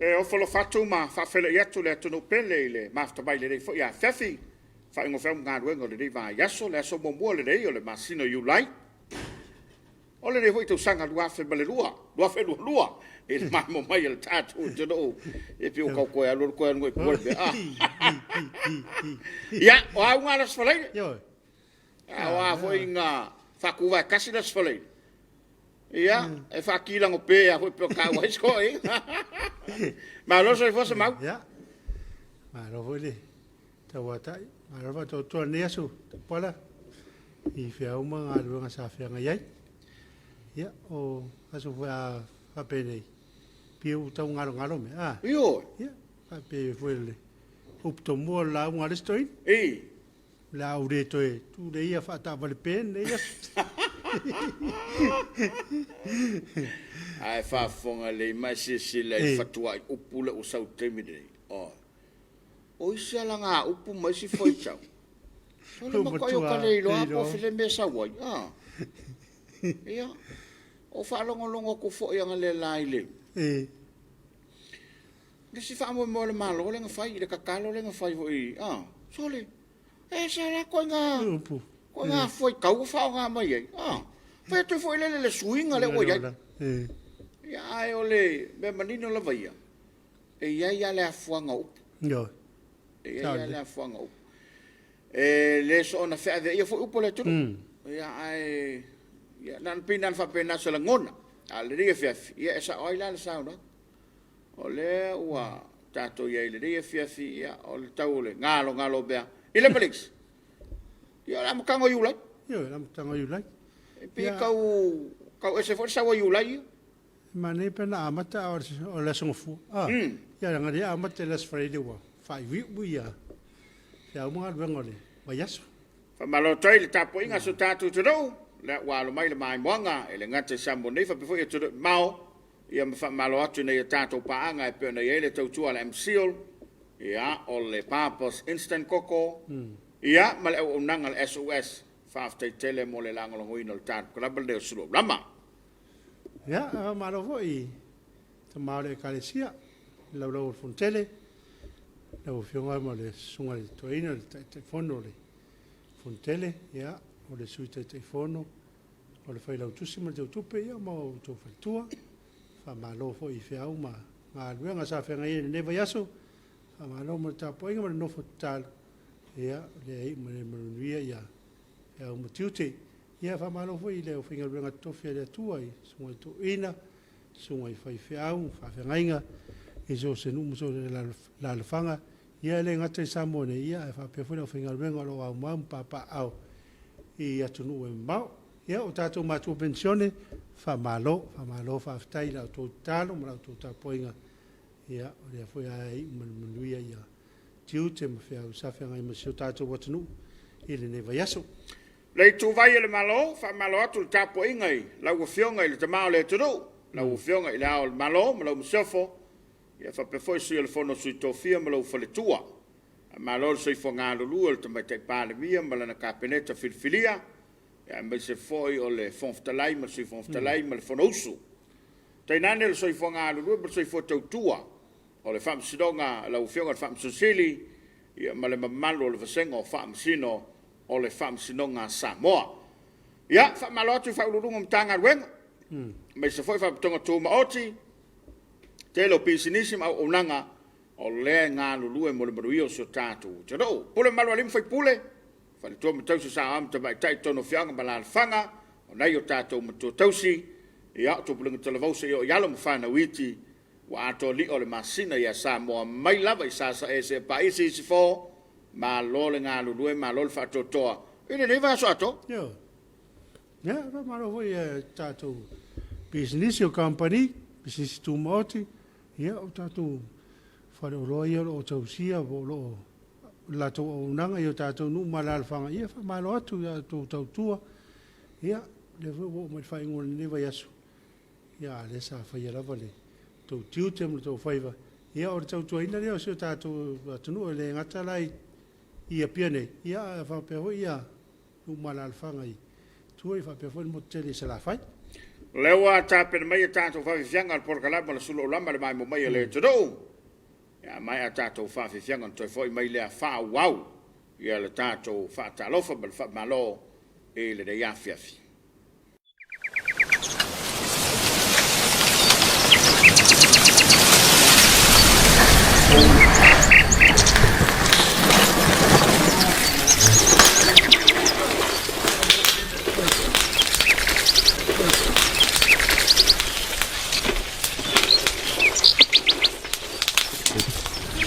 E ofo alofa atu ma faafeiloai atu le atunuu pele i le mafutaga mai i lenei foi afiafi, faaiuga o feau ma galuega o lenei vaiaso, le aso muamua lenei o le masina o Iulai o lenei foi tausaga 2022 i le maimoa mai a le tatou atunuu. E pei ua tau toe alu alu toe alu nei i tua le mea. Ia, o a uga le Aso Faraile? Ioe. A o a foi na faatuvae tasi le Aso Faraile, ia, e faatilagope lava foi pei ona taua ai isi toeaiina. Malo le soifua Semau. Ia, malo foi le tauatai, malo le faatoatoa i lenei aso Tapuala i feau ma galuega sa feagai ai. Ia, o aso foi a faapenei, pei ua tau galogalo mea, a? Ioe. Ia, faapei foi o le upu tomua o le lauga a le isi toeaina. I. O le a ou le toe tuleia faataavale pe lenei aso. Ae faafofoga lelei ma e silasila i le fatuai upu lea ua sau i le taimi lenei. Oi. O isi alagaupu ma isi fuaitau, o le matuai ou ta le iloa lava po o le mea e sau ai. A. Ia, ou faalogologo atu foi analeila i le isi faamoemoe o le Malo lea na fai, i le tatalo lea na fai foi, a, sole, e ese lava la ituaiga fuaitau ua faaaoga mai ai, a. Fai atu ai foi lele i le suiga lea ua i ai. Ia, ae o le mea manino lava ia, e i ai lava le afuaga o upu. Ioe. E i ai lava le afuaga o upu. E le soona feaveaia foi upu a le atunuu. Ia, ae ia, na ona pei na ona faapena o se lagona. A o lenei afiafi, ia e sao ai la le saunoaga. O lea ua tatou i ai i lenei afiafi, ia, o le tau o le galogalo o mea i le ma le isi. Ia, o le amataga o Iulai. Ioe, o le amataga o Iulai. E pei e tau ese foi le sau a Iulai ia. E manaia pe ana amata a o le Aso Gafua. A, ia leaga o lea e amata i le Aso Faraile ua faaiuiu ia feau ma galuega o le vaiaso. Faamalo atu ai i le tapuaiga a si o tatou atunuu, lea ua alo mai le maimoaga e le gata i Samoa nei faapea foi atunuu e mamao, ia ma faamalo atu i nai a tatou paaga e pei ona i ai le tautua a le MCIL, ia, o le Papa's Instant Koko, ia ma le auaunaga a le SOS. Faafetai tele mo le lagolagoina o le tatou kalama lenei o Suluaulama. Ia, faamalo foi i tama o le Ekalesia, le laulau o le Fonotele, lau Afioga ma le Susuga i le Toeaina, le Taitaifono o le Fonotele, ia, o le Sui Taitaifono, o le Failautusi ma le Teutupe, ia ma outou faletua. Faamalo foi i feau ma galuega sa feagai ai i lenei vaiaso. Faamalo mo le tapuaiga ma le nofo tatalo, ia, o lea e iu ma le manuia ia feau ma tiute. Ia faamalo foi i le aufaigaluega totofi a le Atua i susuga i toeaiina, susuga i faifeau, faafeagaiga i so o se nuu ma so o se alaalafaga, ia e le gata i Samoa nei, ia ae faapea foi le aufaigaluega o lo o aumau ma papaaao i atunuu e mamao. Ia o tatou matua penisione, faamalo, faamalo faafetai i la outou tatalo ma la outou tapuaiga, ia o lea foi a iu ma le manuia ia tiute ma feau sa feagai ma si o tatou atunuu i lenei vaiaso. Le ituvai e le Malo, faamalo atu le tapuaiga i lau Afioga i le Tama o le atunuu, lau Afioga i Le Ao o le Malo ma lau Masiofo, ia faapea foi Sui o le Fono a Sui Tofia ma lou faletua. Faamalo le soifua galulue o le Tamaitai Palemia ma lana Kapeneta filifilia, aemaise foi o le Fofoga Fetalai ma le Sui Fofoga Fetalai ma le Fonousu. Tainane le soifua galulue ma le soifua tautua o le Faamasinoga, lau Afioga i le Faamasino Sili, ia ma le mamalu o le Vasega o Faamasino o le Faamasinoga a Samoa. Ia, faamalo atu i Ofisa Sili o Pulega o Matagaluega, aemaise foi Faalapotopotoga Tumaoti, tele o pisinisi ma auaunaga o lea e galulue mo le manuia o si o tatou atunuu. Pule mamalu a alii ma faipule, faletua ma tausi, saoa ma tamaitai i totonu o afioaga ma alaalafaga, o nai o tatou matua tausi, ia, o tupulaga talavou seia oo i alo ma fanau iti, Ua atoa lio le masina ia Samoa mai lava i Sasae seia paia Sisifo. Malo le galulue, malo le faatoatoa i lenei vaiaso atoa. Ioe. Ia, faamalo foi i tatou pisinisi o kamupani, pisinisi tumaoti, ia o tatou faleoloa ia o lo o tausia po o lo o latou auaunaga i o tatou nuu ma alaalafaga, ia faamalo atu i a outou tautua. Ia, o lea foi ua oo mai i le faaiuga o lenei vaiaso, Ia, a o lea sa faia lava le tou tiute ma le tou faiva. Ia, o le tautuaina lea o si o tatou atunuu, e le gata la i Apia nei, ia ae faapea foi nuu ma alaalafaga i tua, faapea foi le motu tele i Salafai. O lea ua tapena mai a tatou faafiafiaga o le polokalame o le Sulu Aulama le maimoa mai a le atunuu. Ia, a maea a tatou faafiafiaga ona toe foi mai lea faaauau ia le tatou faatalofa ma le faamalo i lenei afiafi.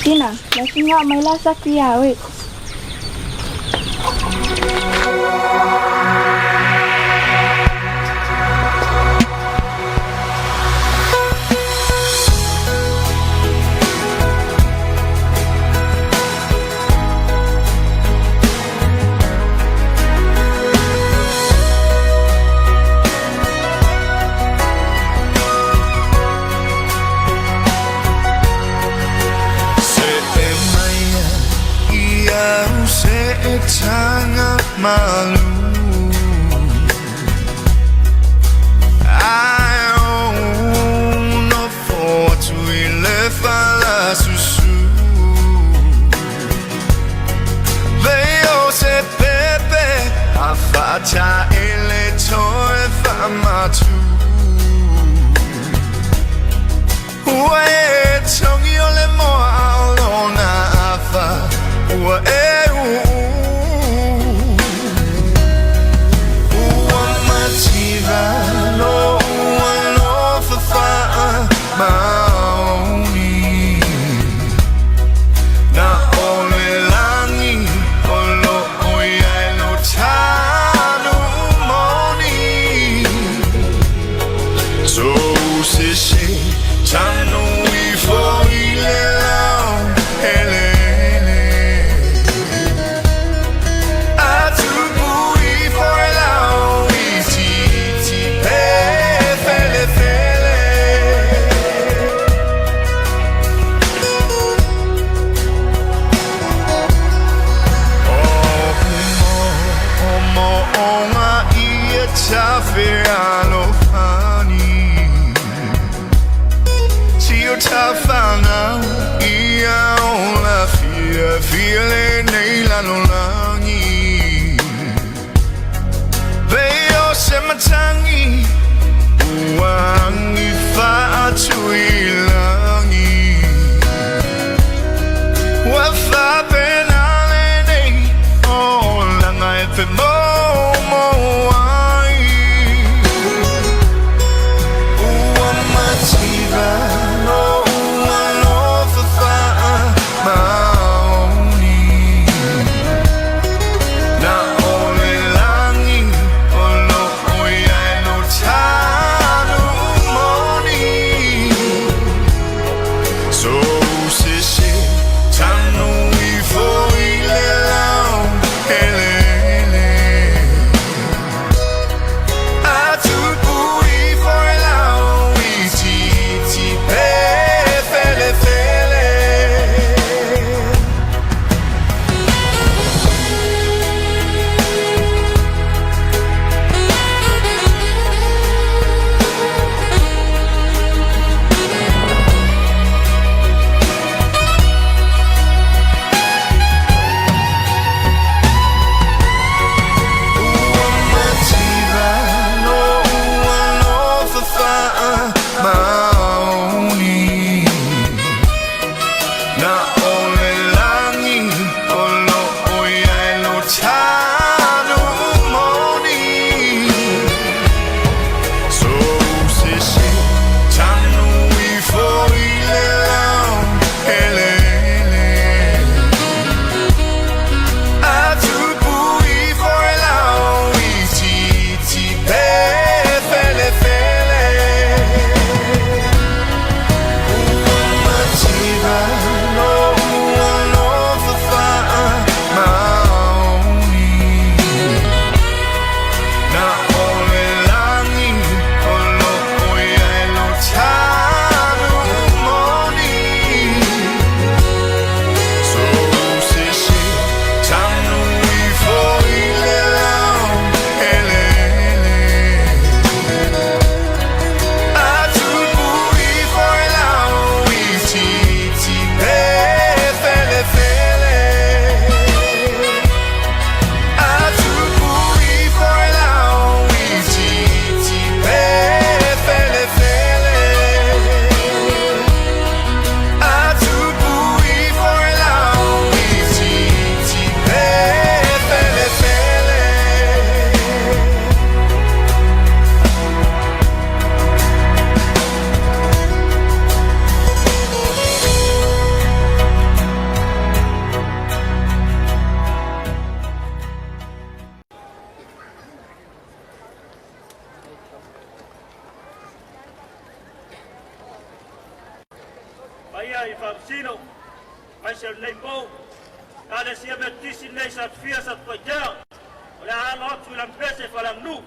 Tina, la singa mai la saki ia oe. Se'e mai i au se'e taga malu Ae ou nofo atu i le falasusu Lei o se pepe a fa'ataele toe fa'amatu Ua e togi o le moa a o lona afa ua e uu Ua mativa lo'u alofa fa'amaoni Na o le lagi o lo'o i ai lou tanu moni Tou sese tanu ifo i le lao eleele A tupu ifo e lao itiiti pe felefele. O mo'omo'oga ia tafealofani Tio tafanau ia ola fiafia lenei lalolagi Pei o se matagi ua agi faatuilagi Ua faapena lenei olaga e femoumou ai Ua mativa lo'u alofa fa'amaoni Na o le lagi o lo'o i ai lou tanu moni. Paia i Faamasino, aemaise o lenei pou, Ekalesia Metotisi nei Satufia Satupaitea, o le a alo atu i lana pese faaleaganuu.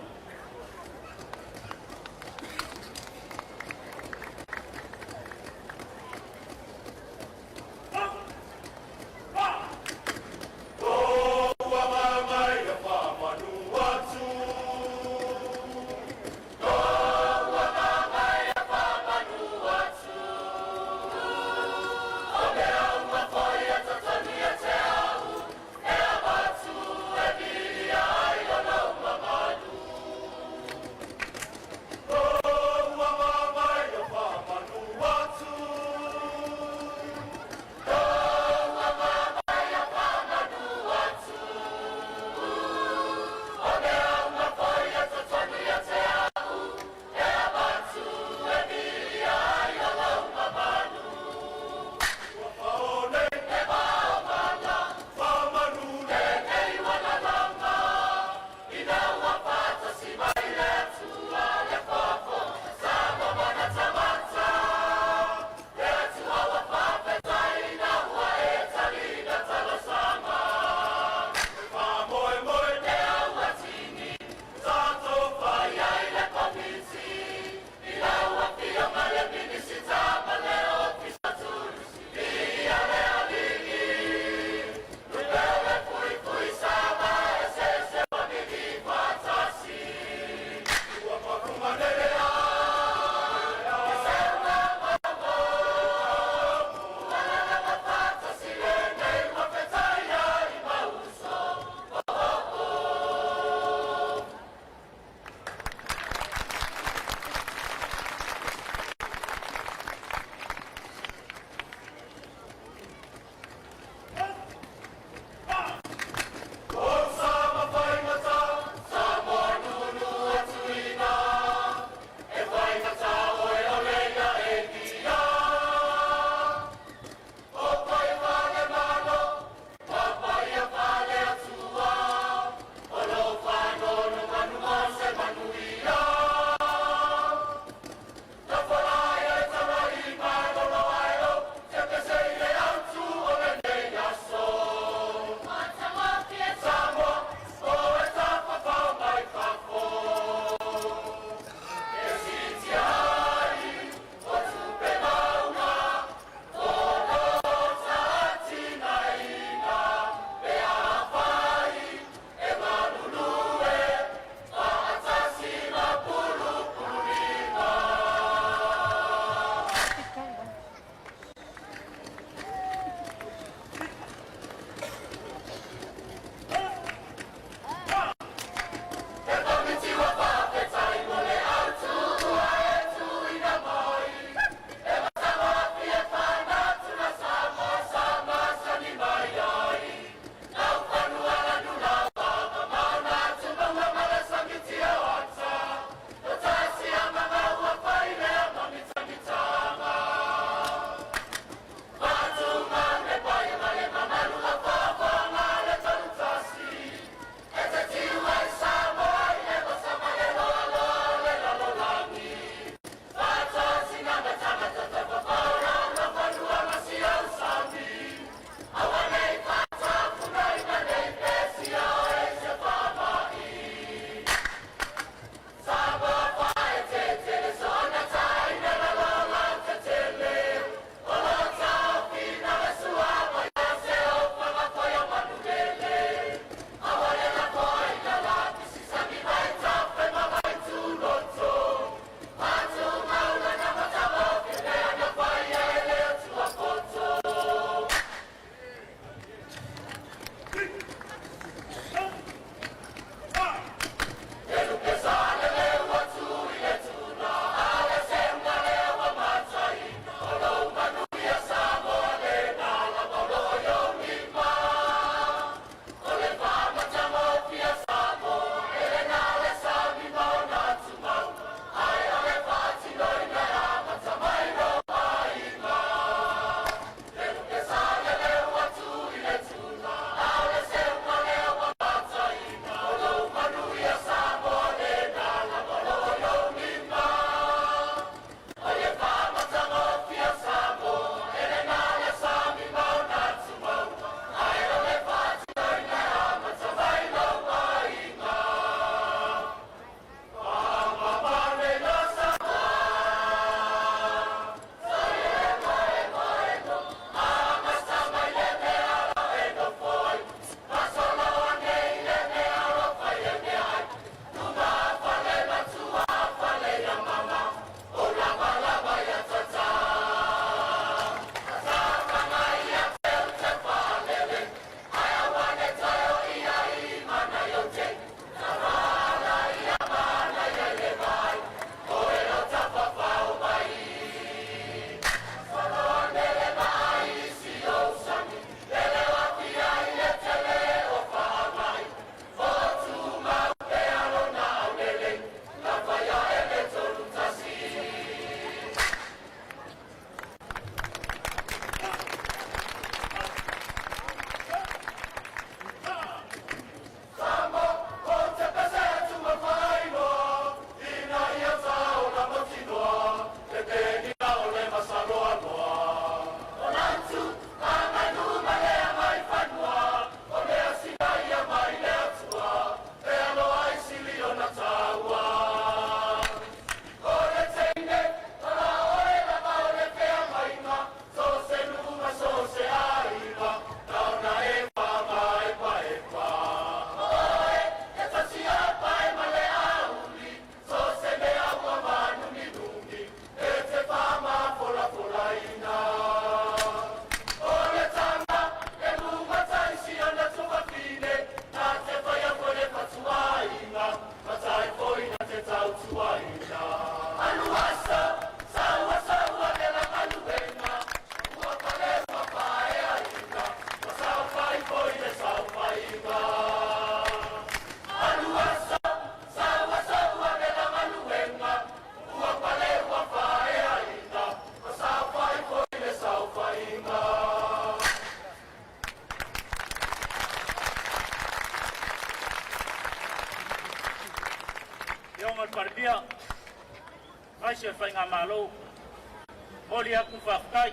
aemaise o le Faigamalo. Momoli atu le faafetai.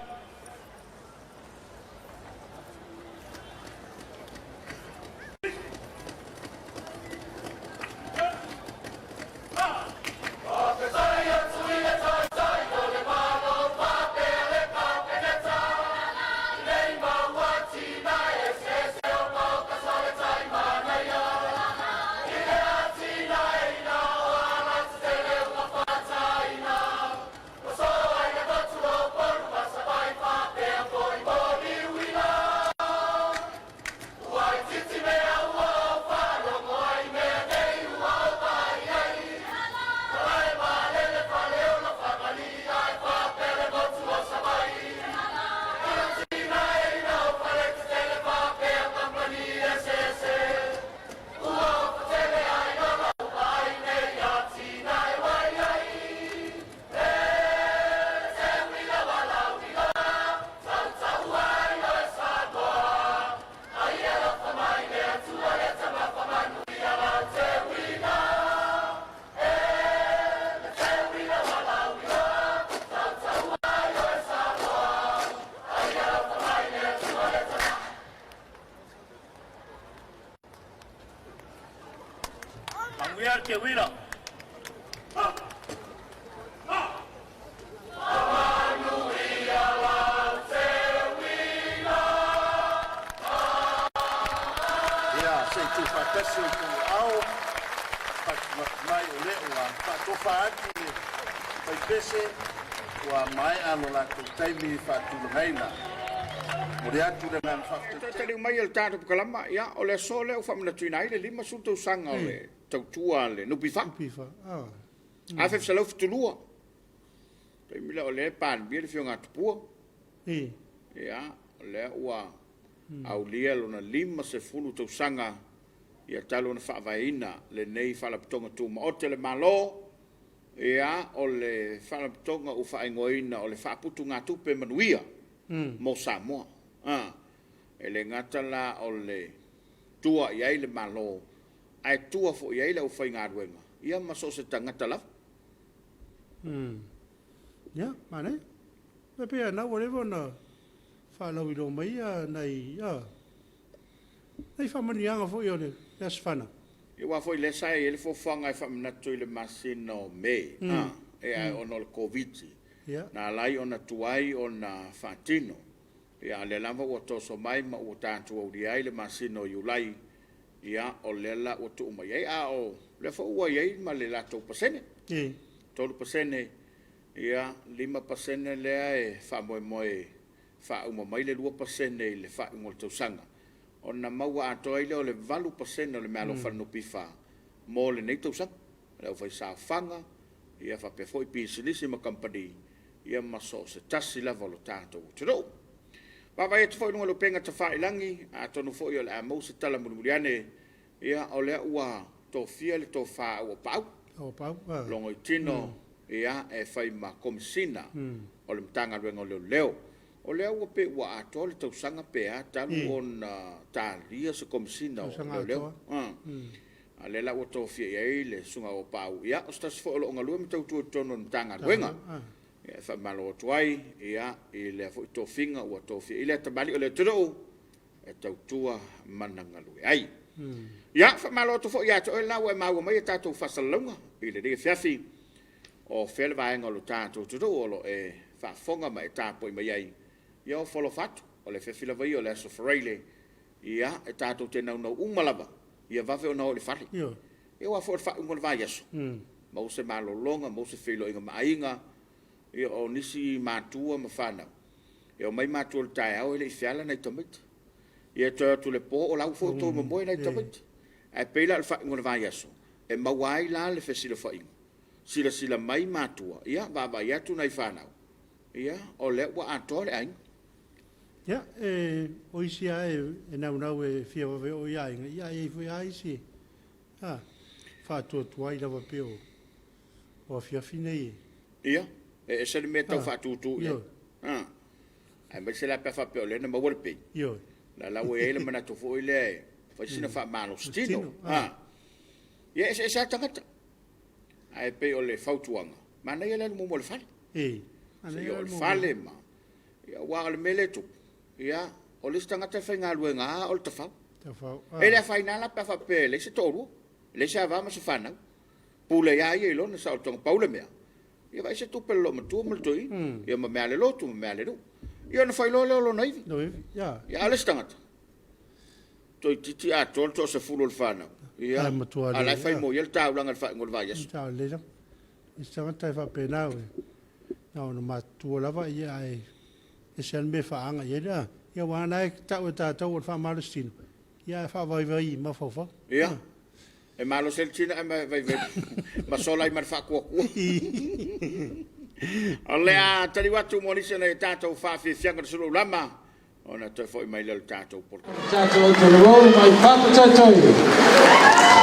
Manuia le teuila. Ia, se i tuufaatasi outou aao, faatuatu mai o lea ua faatofa atu le faipese ua maea lo latou taimi faatulagaina. Momoli atu le agaga faafetai tele. Taliu mai e le tatou polokalama, ia, o le aso lea ua faamanatuina ai le 50 tausaga o le tautua a le NPF. 1972. Taimi lea o lea e Palemia le Afioga a Tupua. Ia, o lea ua aulia lona 50 tausaga ia talu ona faavaeina lenei Faalapotopotoga Tumaoti a le Malo, ia, o le Faalapotopotoga ua faaigoaina o le Faaputugatupe Manuia mo Samoa. A, e le gata la o le tua i ai le Malo, ae tua foi i ai le aufaigaluega, ia ma so o se tagata lava. Ia, manaia. E pei lava na ua leva ona faalauiloa mai nai, nai faamanuiaga foi o le Aso Fanau. Ia aua foi lea sa i ai le fuafuaga e faamanatu i le masina o Me, ae ona o le Koviti, na ala ai ona tuai ona faatino. Ia a o lea lava ua toso mai ma ua tatou aulia ai le masina o Iulai, ia o lea la ua tuu mai ai, a o lea foi ua i ai ma le latou pasene, 3%, ia 5% lea e faamoemoe e faauma mai le 2% i le faaiuga o le tausaga, ona maua atoa ai lea o le 8% o le meaalofa a le NPF mo lenei tausaga, le aufaisaofaga, ia faapea foi pisinisi ma kamupani, ia ma so o se tasi lava o lo tatou atunuu. Vaavaai atu foi i luga o le upega tafailagi, atonu foi o le a maua se tala mulimuli ane, ia o lea ua tofia le tofa Auapaau, Logoitino, ia e fai ma Komesina o le Matagaluega o Leoleo. O lea ua pei ua atoa le tausaga pe a talu ona talia se Komesina o Leoleo. A lea la ua tofia i ai le Susuga Auapaau, ia o se tasi foi o lo o galue ma tautua i totonu o le Matagaluega. Ia e faamalo atu ai ia i lea foi tofiga ua tofia i lea tamalii o le atunuu e tautua ma na galue ai. Ia, faamalo atu foi ia te oe la ua e maua mai a tatou faasalalauga i lenei afiafi. O fea le vaega o lo tatou atunuu o lo o e faafofoga ma e tapuai mai ai, ia ofo alofa atu. O le afiafi lava ia o le Aso Faraile, ia e tatou te naunau uma lava ia vave ona o i le fale. Ia, aua foi o le faaiuga o le vaiaso, maua se malologa, maua se feiloaiga ma aiga, ia o nisi matua ma fanau, e omai matua i le taeao e le i feala nai tamaiti. Ia e toe o atu i le po o la ua foi ua toe momoe nai tamaiti. Ae pei la o le faaiuga o le vaiaso, e maua ai la le fesilafaiga, silasila mai matua, ia vaavaai atu nai fanau, ia o lea ua atoa le aiga. Ia, e, o isi lava e, e naunau e fia vave oo i aiga, ia, e i ai foi lava isi e, a, faatuatuai lava pei o, o afiafi nei e. Ia, e ese le mea e tau faatutu i ai. A, aemaise la pe a faapea o lea na maua le pay. Ioe. La la ua i ai le manatu foi lea e fai sina faamalositino. A, ia, e eseese lava tagata. Ae pei o le fautuaga. Manaia le alu muamua i le fale. E. Seia oo i le fale ma, ia aua o le mea lea e tupu, ia, o le isi tagata e faigaluega lava o le tafau. Tafau. E le afaina la pe a faapea e leai se toalua, leai se ava ma se fanau. Pule lava ia i lona saolotoga. Pau le mea, ia vaai se tupe a le loomatua ma le toeaina, ia ma mea a le lotu ma mea a le nuu. Ia ona fai loa lea o lona ivi. Ia, a o le isi tagata, toeitiiti atoa le toasefulu o le fanau, ia, a o la e fai mo ia le taulaga i le faaiuga o le vaiaso. Sao lelei lava. Isi tagata e faapena, na ona matutua lava, ia ae ese lava le mea e faaga i ai le a. Ia aua o lena e tau e tatou o le faamalositino, ia ae faavaivai i mafaufau. Ia, e malosi ai le tino ae vaivai ma sola ai ma le faatuatua. O le a taliu atu mo nisi o nai a tatou faafiafiaga o le sulu lama ona toe foi mai lea o le tatou polokalame. Tatou talavou mai Papatoetoe.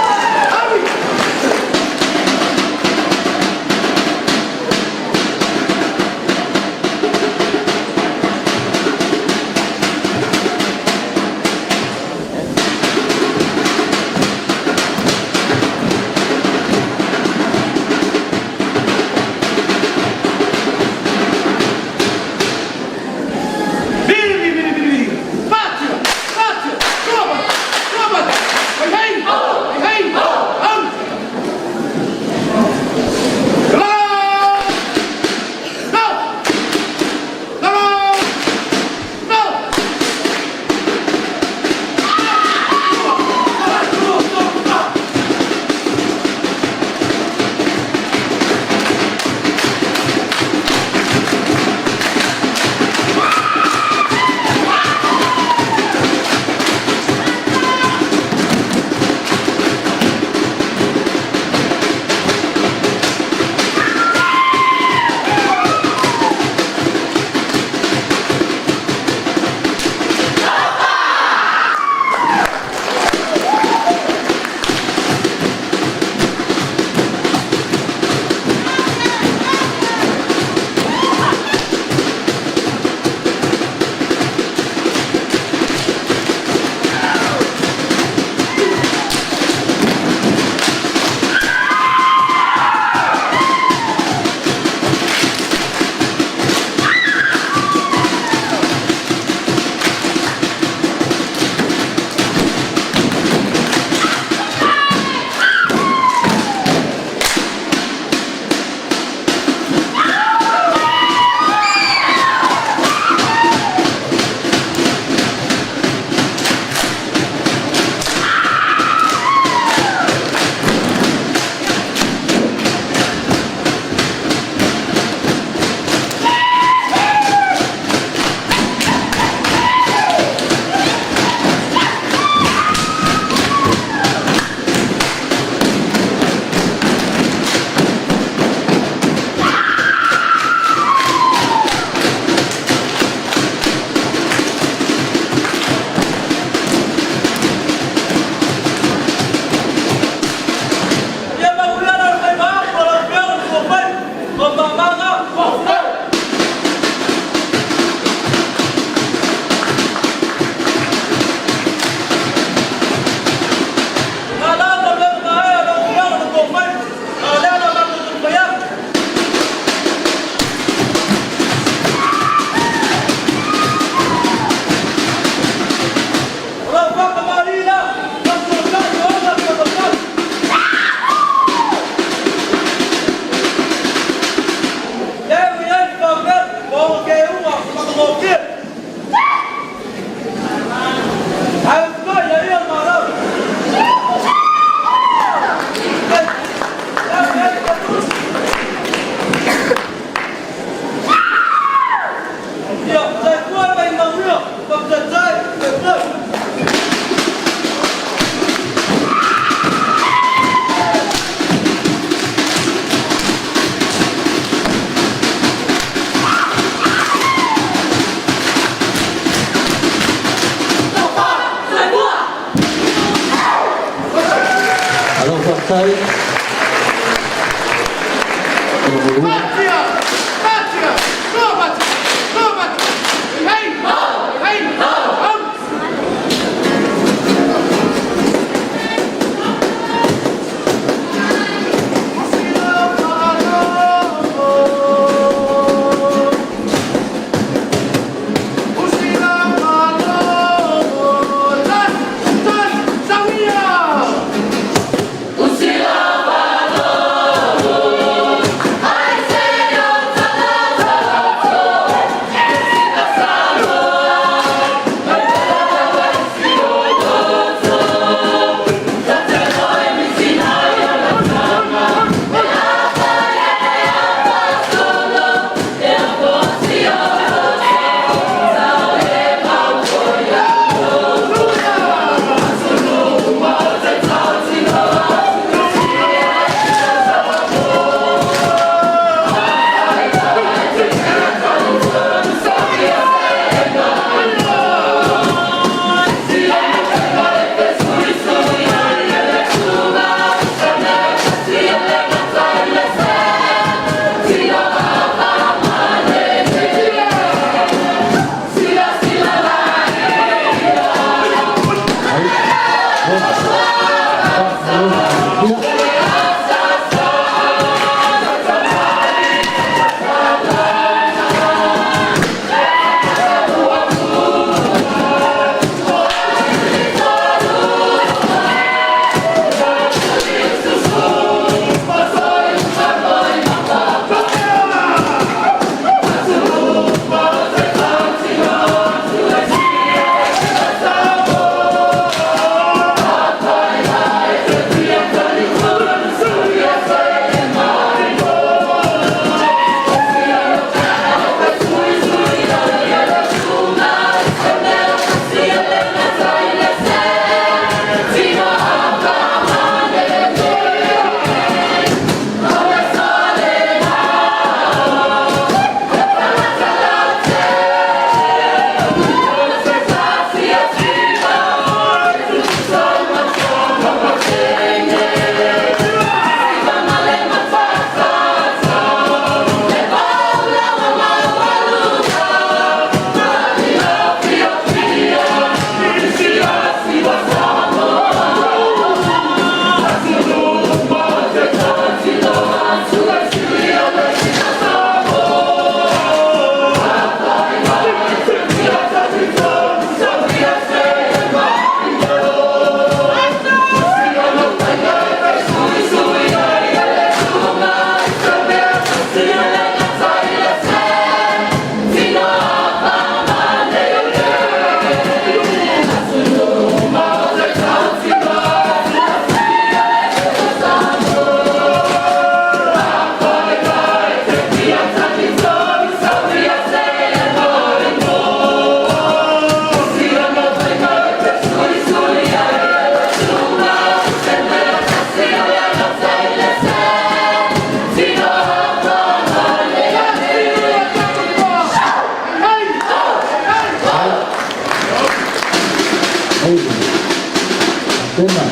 Malo faafetai. Ai Tena.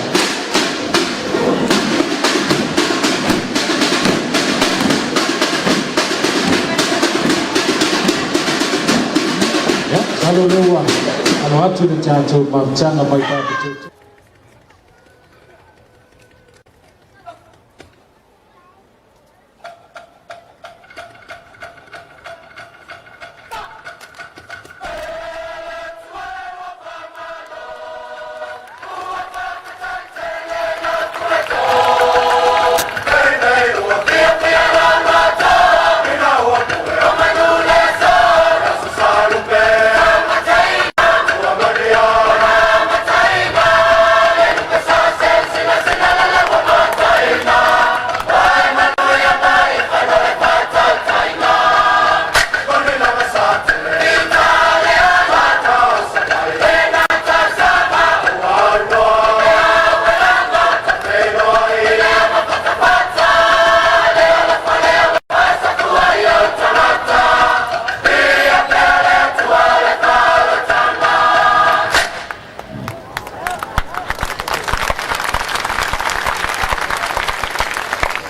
Ia, masalo o lea ua alo atu le tatou mafutaga mai Papatoetoe.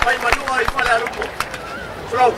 Fai manua i Falealupo. Slow.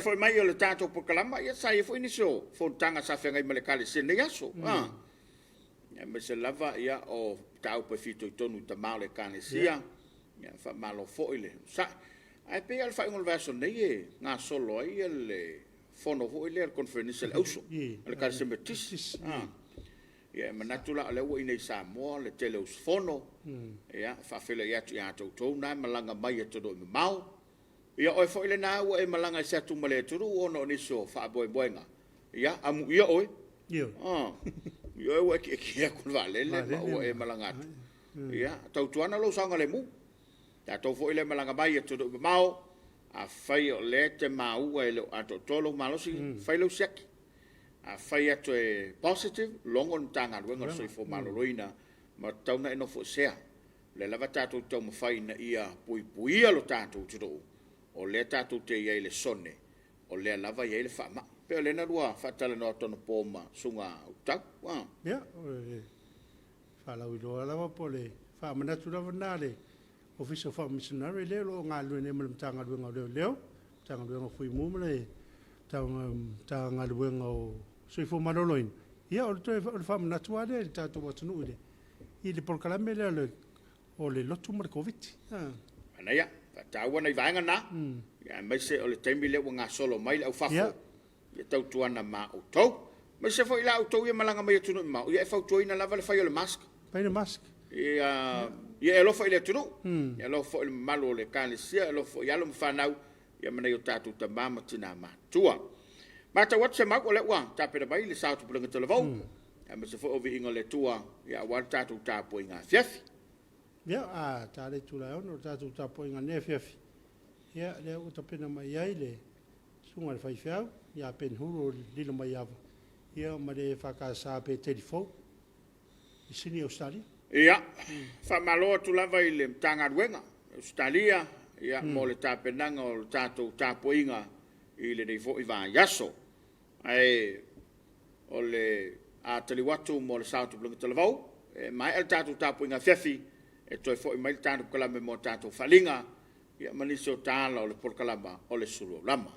foi mai o le tatou polokalama, ia sa i ai foi nisi o fonotaga sa feagai ma le Ekalesia i lenei aso. Aemaise lava ia o mataupu e fitoitonu i tama o le Ekalesia. Ia faamalo foi le onosai. Ae pei lava o le faaiuga o le vaiaso nei e gasolo ai le fono foi lea le conference a le auso a le Ekalesia Metotisi. Ia e manatu la o lea ua i inei i Samoa le tele o usufono, ia e faafeiloai atu ia te outou na e malaga mai i atunuu e mamao. Ia oe foi lena ua e malaga ese atu ma le atunuu ona o nisi o faamoemoega, ia amuia oe. Ioe. Amuia oe ua e tietie atu i le vaalele ma ua e malaga atu. Ia tautuana lou saogalemu. Tatou foi lea e malaga mai i atunuu mamao, afai o lea e te maua e le o atoatoa lou malosi, fai lau siaki. Afai atu e positive, logo le Matagaluega o le Soifua Maloloina, ma tatau ona e nofoesea. O lea lava tatou te taumafai ina ia puipuia lo tatou atunuu, o lea tatou te i ai i le sone, o lea lava e i ai le faamai. E pei o lea na lua faatalanoa atu anapo ma Susuga Utau. Ia, o le faalauiloa lava po o le faamanatu lava lena a le Ofisa o Faakomisinare lea o lo o galulue nei ma le Matagaluega o Leoleo, Matagaluega o Fuimu ma le Matagaluega o Soifua Maloloina. Ia o le toe o le faamanatu lava lea i le tatou atunuu i le polokalame lea o le lotu ma le Koviti. Manaia, faataua nai vaega na, aemaise o le taimi lea ua gasolo mai le aufafo, ia tautuana ma outou. Aemaise foi la outou ia e malaga mai atunuu e mamao, ia e fautuaina lava le fai o le mask. Fai le mask. Ia e alofa i le atunuu, e alofa foi i le mamalu o le Ekalesia, e alofa foi i alo ma fanau, ia ma nai o tatou tama ma tina matutua. Matau atu Semau o lea ua tapena mai le sa o Tupulega Talavou, aemaise foi o viiga o le Atua aua le tatou tapuaiga afiafi. Ia, a ta le itula e 6 o le tatou tapuaiga i lenei afiafi, ia, lea ua tapena mai ai le susuga i le faifeau ia Penihulu o Lilomaiava, ia ma le EFKS Peteli fou i Sini, Ausetalia. Ia, faamalo atu lava i le Matagaluega i Ausetalia ia, mo le tapenaga o le tatou tapuaiga i lenei foi vaiaso. Ae o le a taliu atu mo le sa o Tupulega Talavou, e maea le tatou tapuaiga afiafi, e toe foi mai le tatou polokalame mo a tatou faaaliga ma nisi o tala o le polokalama o le Sulu Aulama.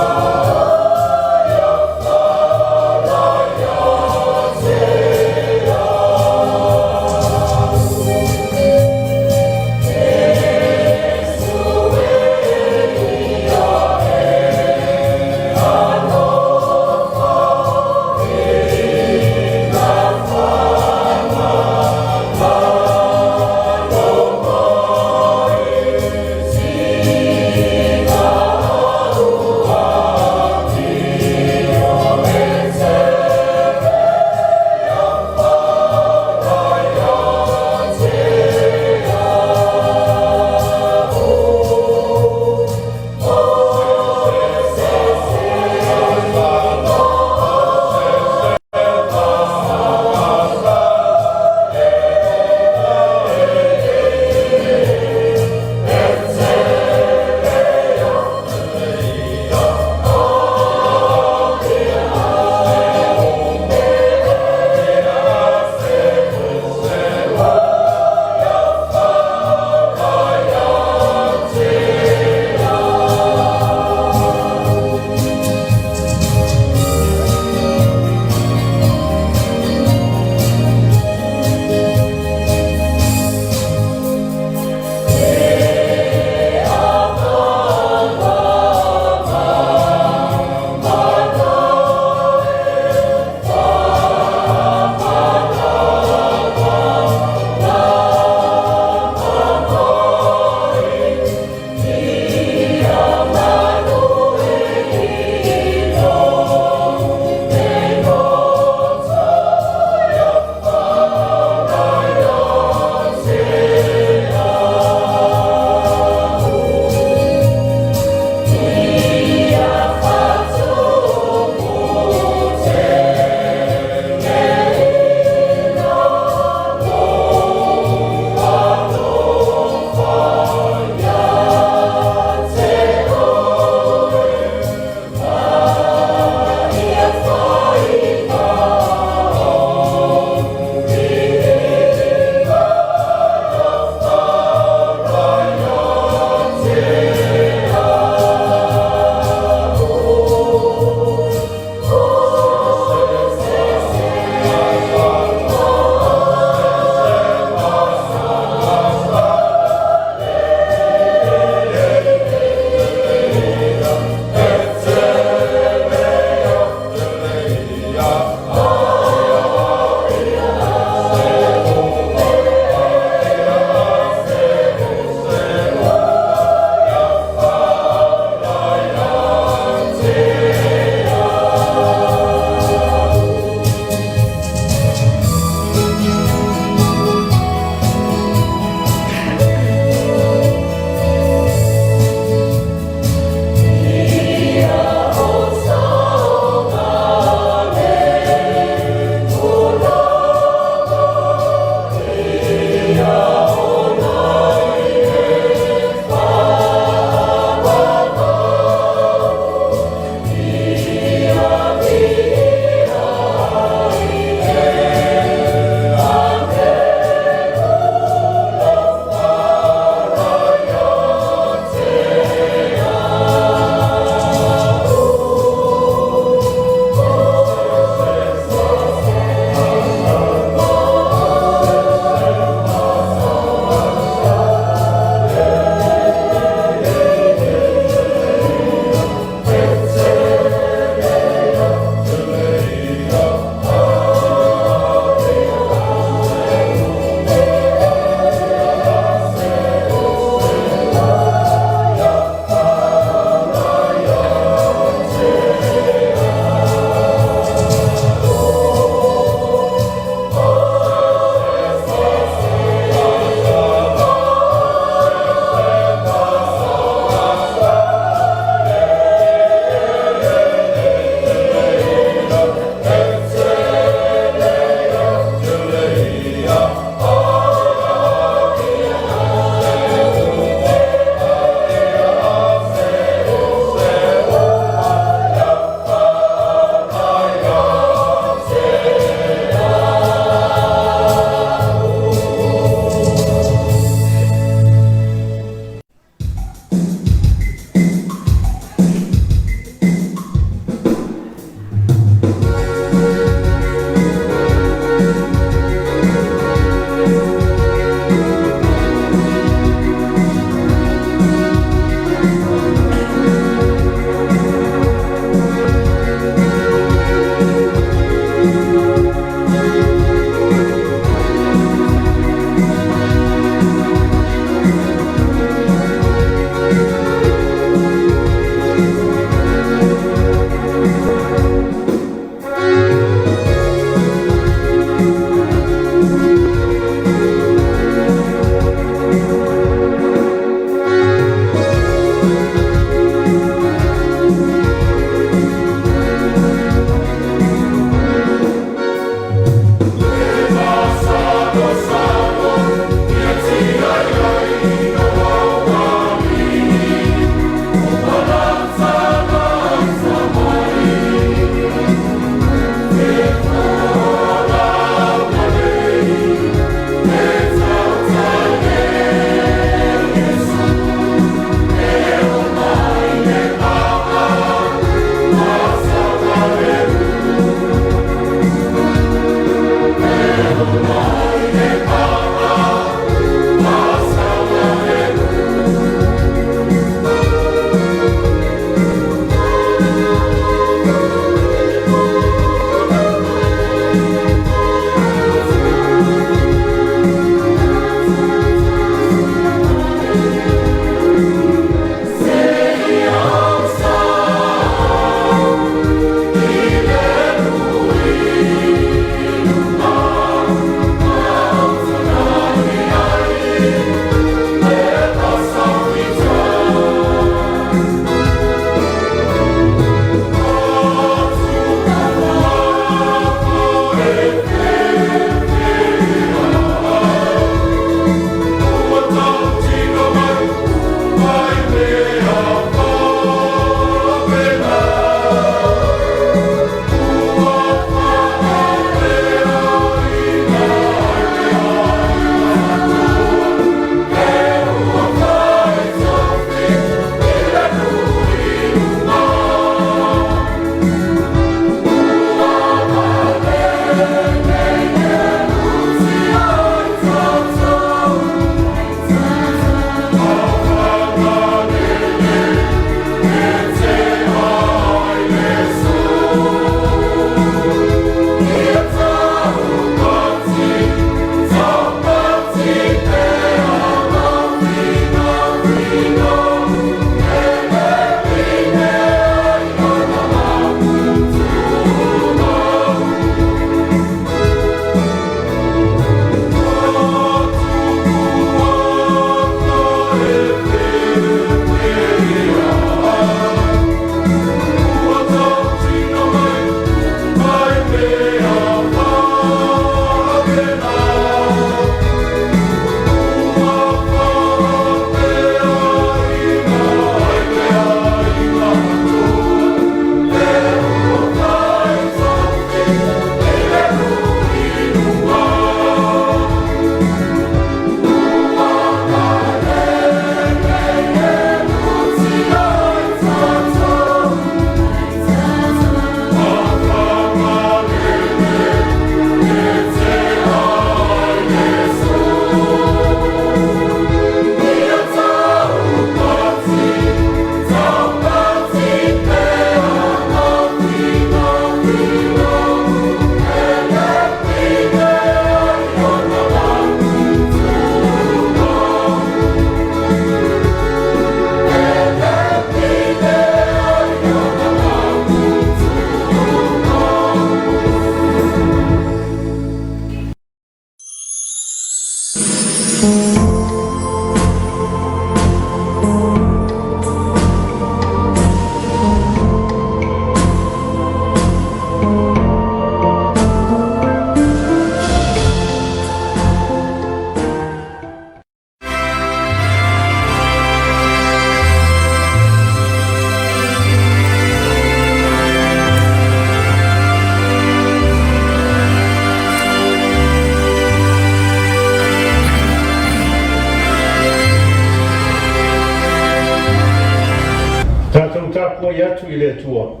tapuai atu i le Atua.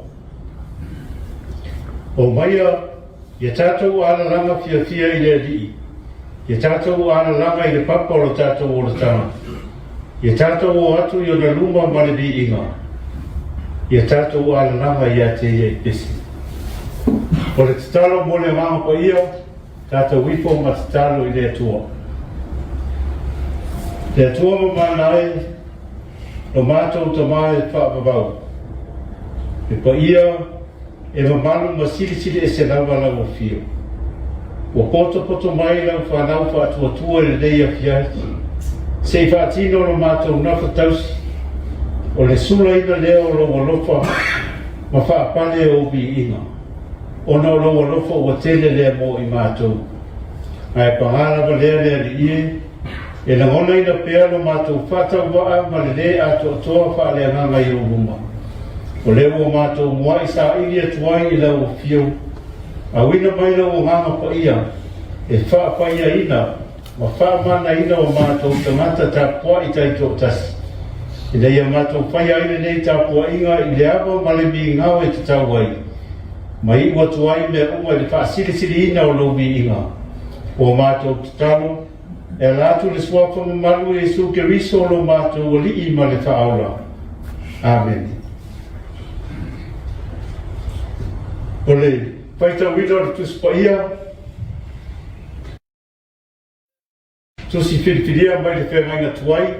Omaia ia tatou alalaga fiafia i le Alii, ia tatou alalaga i le papa o lo tatou olataga, ia tatou o atu i ona luma ma le viiga, ia tatou alalaga ia te ia i pese. O le tatalo mo le Agaga Paia, Tatou ifo ma tatalo i le Atua. Le Atua mamana e, lo matou Tama e faavavau, le paia e mamalu ma silisili ese lava lau afio. Ua potopoto mai lau fanau faatuatua i lenei afiafi, se i faatino lo matou nafa tausi, o le sulaina lea o lou alofa ma faapale ou viiga. Ona o lou alofa ua tele lea mo i matou. Ae paga lava lea le Alii e, e lagonaina pea lo matou faatauvaa ma le lē atoatoa faaleagaga i ou luma. O lea ua matou mua'i saili atu ai i lau afio, auina mai lau Agaga Paia e faapaiaina ma faamanaina o matou tagata tapua'i taitoatasi, ina ia matou faia ai lenei tapua'iga i le ava ma le migao e tatau ai, ma iu atu ai mea uma i le faasilisiliina o lou viiga. Ua matou tatalo, e ala atu i le Suafa mamalu o Iesu Keriso lo matou Alii ma le Faaola. Amene. O le faitauina o le Tusi Paia, Tusi filifilia mai le feagaiga tuai,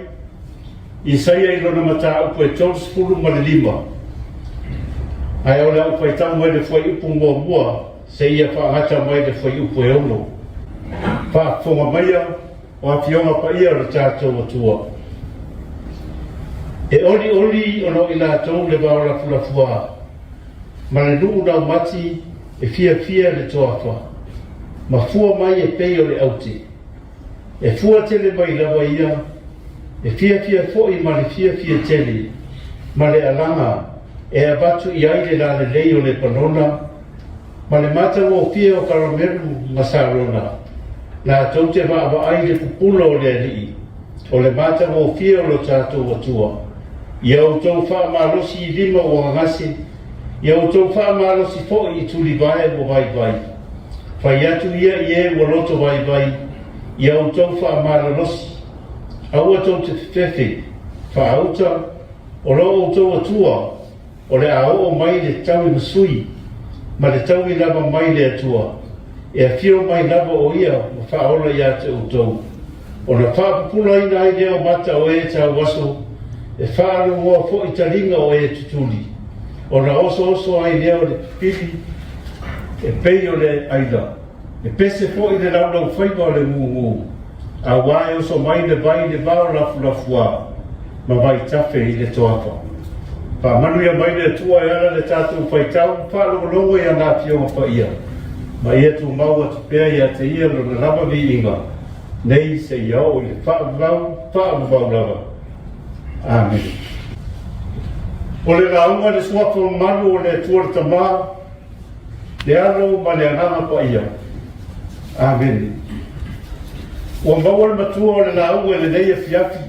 Isaia i lona mataupu e 35, ae o le a ou faitau mai le fuaiupu muamua seia faagata mai le fuaiupu e 6. Faafofoga maia o afioga paia o le tatou Atua. E olioli ona o i latou le vao lafulafuā, ma le nuu laumati e fiafia le toafa, ma fua mai e pei o le aute. E fua tele mai lava ia, e fiafia foi ma le fiafia tele, ma le alaga e avatu i ai le lalelei o Lepanona, ma le matagofie o Karamelu ma Sarona, latou te vaavaai le pupula o le Alii, o le matagofie o lo tatou Atua. Ia outou faamalosi i lima ua gagase, Ia outou faamalosi foi i tulivae ua vaivai. Fai atu ia i e ua loto vaivai, ia outou faamalolosi. Aua tou te fefefe, faauta, o lo outou Atua, o le a oo mai le taui masui, ma le taui lava mai le Atua, e afio mai lava o ia ma faaola ia te outou. Ona faapupulaina ai lea o mata o e tauaso, e faalogoa foi taliga o e tutuli, ona osooso ai lea o le pipili e pei o le aila, e pese foi le laulaufaiva o le gugu, auā e oso mai le vai i le vao lafulafuā ma vaitafe i le toafa. Faamanuia mai le Atua e ala le tatou faitau faalogologo i ana Afioga Paia, ma ia tumau atu pea ia te ia lona lava viiga, nei seia oo i le faavavau, faavavau lava. Amene. O le lauga i le Suafa mamalu o le Atua le Tama, le Alo ma le Agaga Paia. Amene. Ua maua le matua o le lauga i lenei afiafi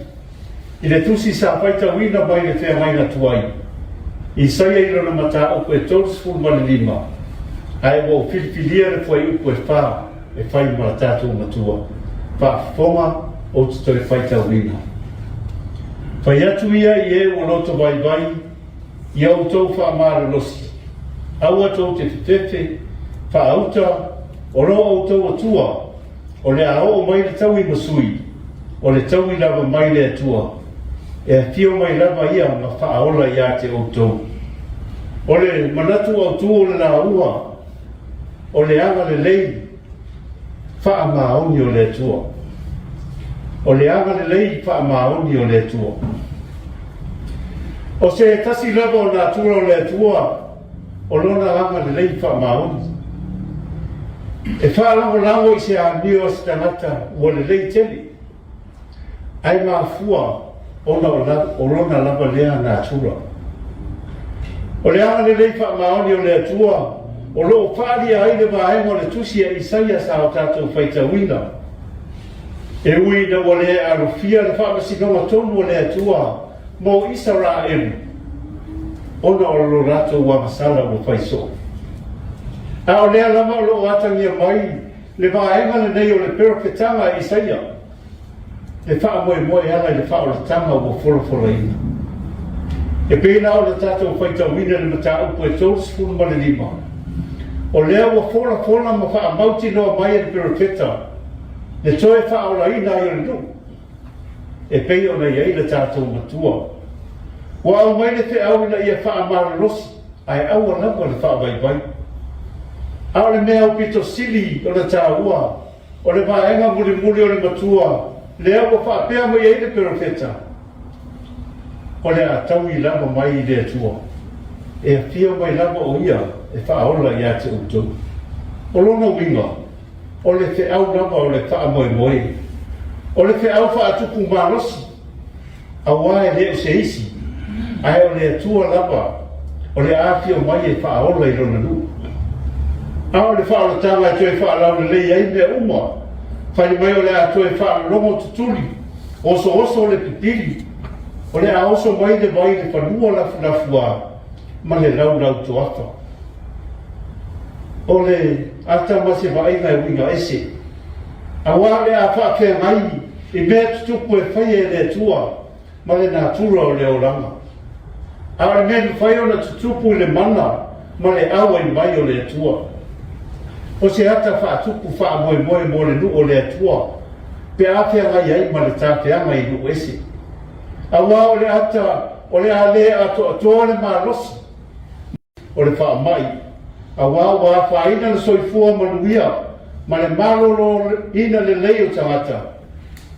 i le tusi sa faitauina mai le feagaiga tuai, Isaia i lona mataupu e 35, ae ua ou filifilia le fuaiupu e fa e fai ma tatou matua. Faafofoga, ou te toe faitauina. Fai atu ia i e ua loto vaivai, ia outou faamalolosi, aua tou te fefefe, faauta, o lo outou Atua, o le a oo mai le taui masui, o le taui lava mai le Atua, e afio mai lava ia ma faaola ia te outou. O le manatu autu o le lauga, o le agalelei faamaoni o le Atua. O le agalelei faamaoni o le Atua. O se tasi lava o natura o le Atua, o lona agalelei faamaoni. E faalagolago i se amio a se tagata ua lelei tele, ae mafua ona o lona lava lea natura. O le agalelei faamaoni o le Atua o lo o faaalia ai le vaega o le tusi a Isaia sa o tatou faitauina. E ui ina ua le alofia le faamasinoga tonu a le Atua mo Isaraelu. ona o lo latou agasala ua fai soo. A o lea lava o lo o atagia mai le vaega lenei o le perofetaga a Isaia, le faamoemoe e ala i le faaolataga ua folafolaina. E pei la o le tatou faitauina i le mataupu e 35, o lea ua folafola ma faamautinoa mai e le perofeta le toe faaolaina ai o le nuu, e pei ona i ai le tatou Matua. Ua aumai le feau ina ia faamalolosi, ae aua lava le faavaivai. A o le mea aupito sili ona taua, o le vaega mulimuli o le Matua lea ua faapea mai ai le Perofeta, O le a taui lava mai i le Atua, e afio mai lava o Ia e faaola ia te outou. O lona uiga, o le feau lava o le faamoemoe, o le feau faatupu malosi, aua e le o se isi, ae o le Atua lava o le a afio mai e faaola i lona nuu. A o le faaolataga e toe faalaulelei ai mea uma, fai mai o le a toe faalologo tutuli, osooso le pipili, o le a oso mai le vai i le fanua lafulafuā ma le laulau toafa. O le ata ma se vaaiga e uiga ese, aua o le a faafeagai i mea tutupu e faia e le Atua ma le natura o le olaga. A o le mea e mafai ona tutupu i le mana ma le auai mai o le Atua. O se ata faatupu faamoemoe mo le nuu o le Atua pe a feagai ai ma le tafeaga i nuu ese. Aua o le ata o le a le atoatoa le malosi o le faamai, aua ua afaina le soifua manuia ma le maloloina lelei o tagata,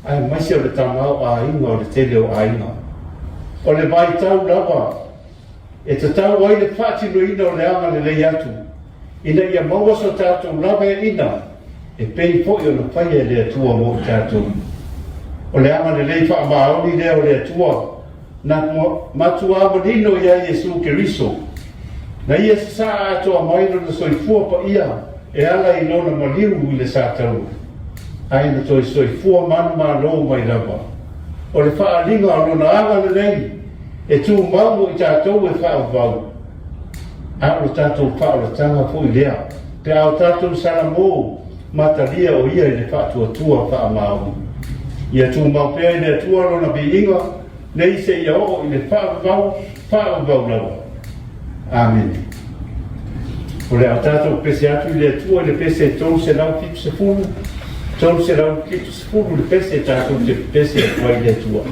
aemaise o le tamaoaiga o le tele o aiga. O le vaitau lava e tatau ai le faatinoina o le agalelei atu ina ia maua so tatou laveaiina e pei foi ona faia e le Atua mo i tatou. O le agalelei faamaoni lea o le Atua Na matuā manino ia Iesu Keriso, na Ia sasaa atoa mai Lona soifua paia e ala i Lona maliu i le sataua, ae na toe soifua manumalo mai lava. O le faaaliga o Lona agalelei e tumau mo i tatou e faavavau, a o le tatou faaolataga foi lea pe a o tatou salamo ma talia o Ia i le faatuatua faamaoni. Ia tumau pea i le Atua Lona viiga nei seia oo i le faavavau, faavavau lava. Amene. O le a tatou pese atu i le Atua i le pese 370, 370 le pese tatou te pese atu ai i le Atua.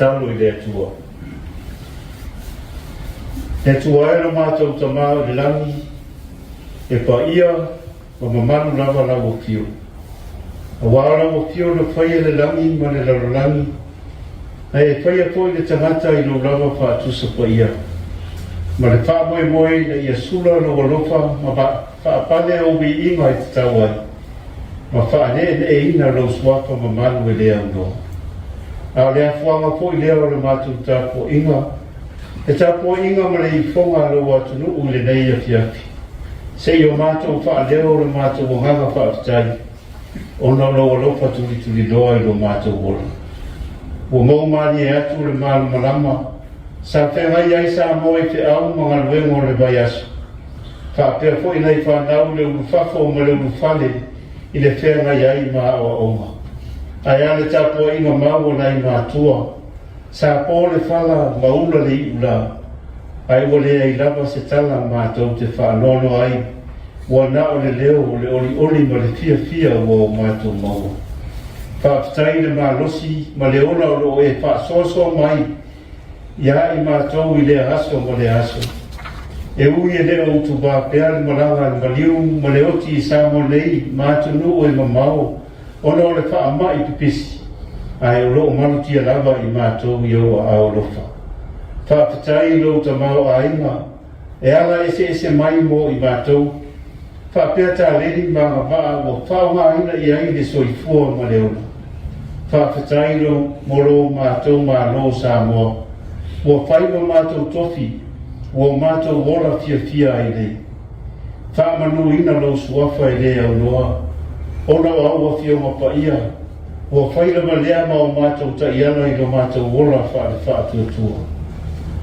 tatalo i le Atua. Le Atua e lo matou Tamā i le lagi, e paia ma mamalu lava lau afio. Aua o lau afio na faia le lagi ma le lalolagi, na e faia foi le tagata i lou lava faatusa paia, ma le faamoemoe ina ia sula lou alofa ma faapale ou viiga e tatau ai, ma faaneeneeina lou suafa mamalu e le aunoa. A o le afuaga foi lea o le matou tapuaiga, le tapuaiga ma le ifoga a lou atunuu i lenei afiafi, se i o matou faaleo lo matou agaga faafetai, ona o lou alofa tulituliloa i lo matou ola. Ua mou malie atu le malamalama sa feagai ai Samoa i feau ma galuega o le vaiaso, faapea foi nai fanau i le ulufafo ma le ulufale i le feagai ai ma aoaoga. Ae a le tapuaiga mau a nai matua, sa po le fala ma ula le iula, ae ua leai lava se tala matou te faanoanoa ai, ua na o le leo o le olioli ma le fiafia ua o matou maua. Faafetai i le malosi ma le ola o lo o e faasoasoa mai iā i matou i lea aso ma lea aso. E ui e le o utuvā pea le malaga a le maliu ma le oti i Samoa nei ma atunuu e mamao ona o le faamai pipisi, ae o lo o malutia lava i matou i ou aao alofa. Faafetai i lou tamaoaiga e ala eseese mai mo i matou, faapea taleni ma agavaa ua faaaogaina i ai le soifua ma le ola. Faafetai lo mo lo matou Malo o Samoa, ua fai ma matou tofi, ua o matou ola fiafia ai nei. Faamanuina lou suafa e le aunoa, ona o au afioga paia, Ua fai lava lea ma o matou taiala i lo matou ola faale-faatuatua.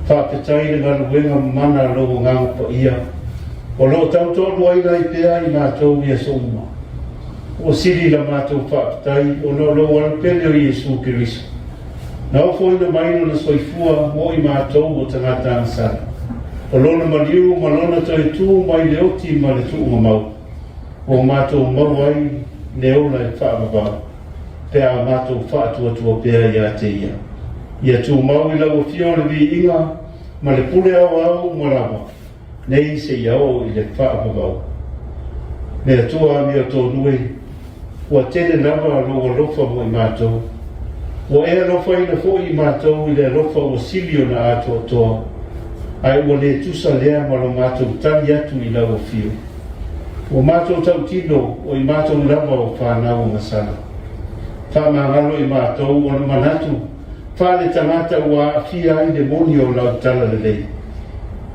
Faafetai i le galuega mamana a lou Agaga Paia, o lo o tautoaluaina ai pea i matou i aso uma. Ua sili la matou faafetai ona o lou Alo pele o Iesu Keriso, na ofoina mai lona soifua mo i matou o tagata agasala, o lona maliu ma lona toe tu mai le oti ma le tuugamau. Ua matou maua ai le ola e faavavau, pe a matou faatuatua pea ia te ia. Ia tumau i lau afio le viiga ma le pule aoao uma lava, nei seia oo i le faavavau. Le Atua amiotonu e, ua tele lava lou alofa mo i matou. Ua e alofaina foi i matou i le alofa ua sili ona atoatoa, ae ua le tusa lea ma lo matou tali atu i lau afio. Ua matou tautino o i matou lava o fanau agasala. Faamagalo i matou ona manatu faale-tagata ua aafia ai le moni o lau talalelei.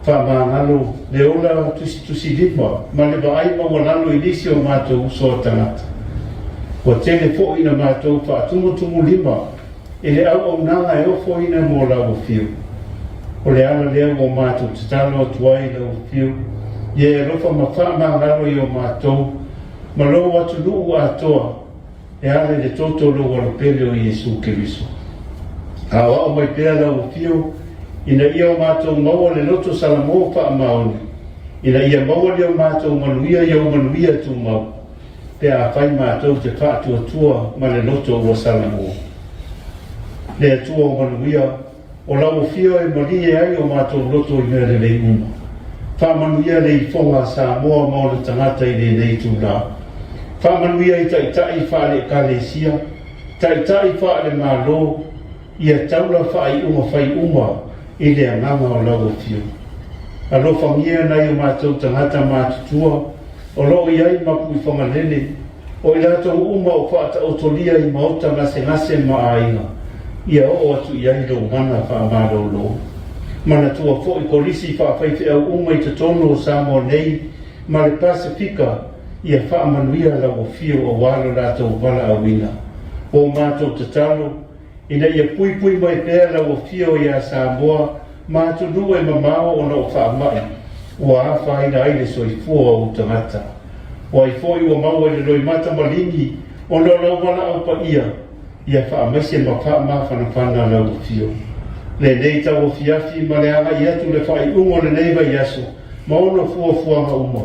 Faamagalo le ola tusitusilima ma le vaai maualalo i nisi o matou uso a tagata. Ua tele foi ina matou faatumutumulima i le auaunaga e ofoina mo lau afio. O le ala lea ua matou tatalo atu ai i lau afio, ia e alofa ma faamagalo i o matou ma lou atunuu atoa e ala i le toto o lou Alo pele o Iesu Keriso. Aoao mai pea lau afio ina ia o matou maua le loto salamo faamaoni, ina ia maua ni o matou manuia i ou manuia tumau, pe afai matou te faatuatua ma le loto ua salamo. Le Atua o manuia, o lau afio e malie ai o matou loto i mea lelei uma. Faamanuia le ifoga a Samoa ma ona tagata i lenei itulā. Faamanuia i taitai faale-Ekalesia, taitai faale-Malo, ia taula faaiuga fai uma i le agaga o lau afio. Alofagia nai o matou tagata matutua o lo o i ai mapu i Fagalele, o i latou uma o faataotolia i maota gasegase ma aiga, ia oo atu i ai lou mana faamalolo. Manatua foi kolisi faafaifeau uma i totonu o Samoa nei ma le Pasefika, ia faamanuia lau afio aua lo latou valaauina. Ua matou tatalo, ina ia puipui mai pea lau afio iā Samoa ma atunuu e mamao ona o faamai ua afaina ai le soifua o ou tagata. O ai foi ua maua i le loimata maligi ona o lau valaau paia, ia faamaise ma faamafanafana lau afio. Lenei tauafiafi ma le agai atu le faaiuga o lenei vaiaso ma ona fuafuaga uma,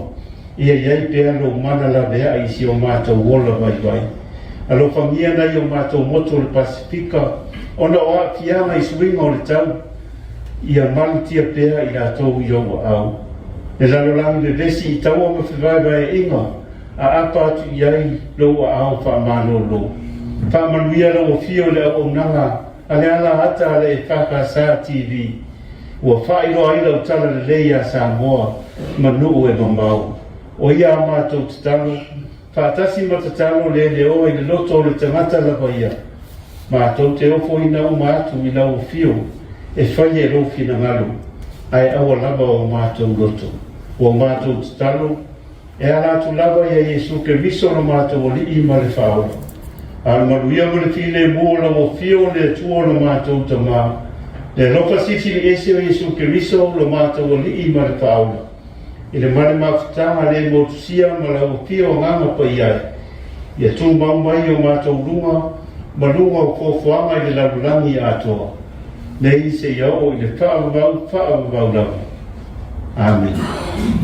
Ia i ai pea lou mana laveai i si o matou ola vaivai. Alofagia nai o matou motu o le Pasefika ona o aafiaga i suiga o le tau, ia malutia pea i latou i ou aao. Le lalolagi vevesi i taua ma fevaevaeaiga, aapa atu i ai lou aao faamalolo. Faamanuia lau afio i le auaunaga a le alaata a le EFKS TV, ua faailoa ai lau talalelei iā Samoa ma nuu e mamao. O ia a matou tatalo, faatasi ma tatalo leleoa i le loto o le tagata lava ia, matou te ofoina uma atu i lau afio e faia i lou finagalo, ae aua lava o matou loto. Ua matou tatalo, e ala atu lava ia Iesu Keriso lo matou Alii ma le Faaola. A o le manuia ma le filemu o lau afio o le Atua lo matou Tama, le alofa silisili ese o Iesu Keriso lo matou Alii ma le Faaola, i le male mafutaga le motusia ma lau afio Agaga Paia e, ia tumau mai i o matou luga ma luga o foafoaga i le lalolagi atoa, nei seia oo i le faavavau faavavau lava. Amene.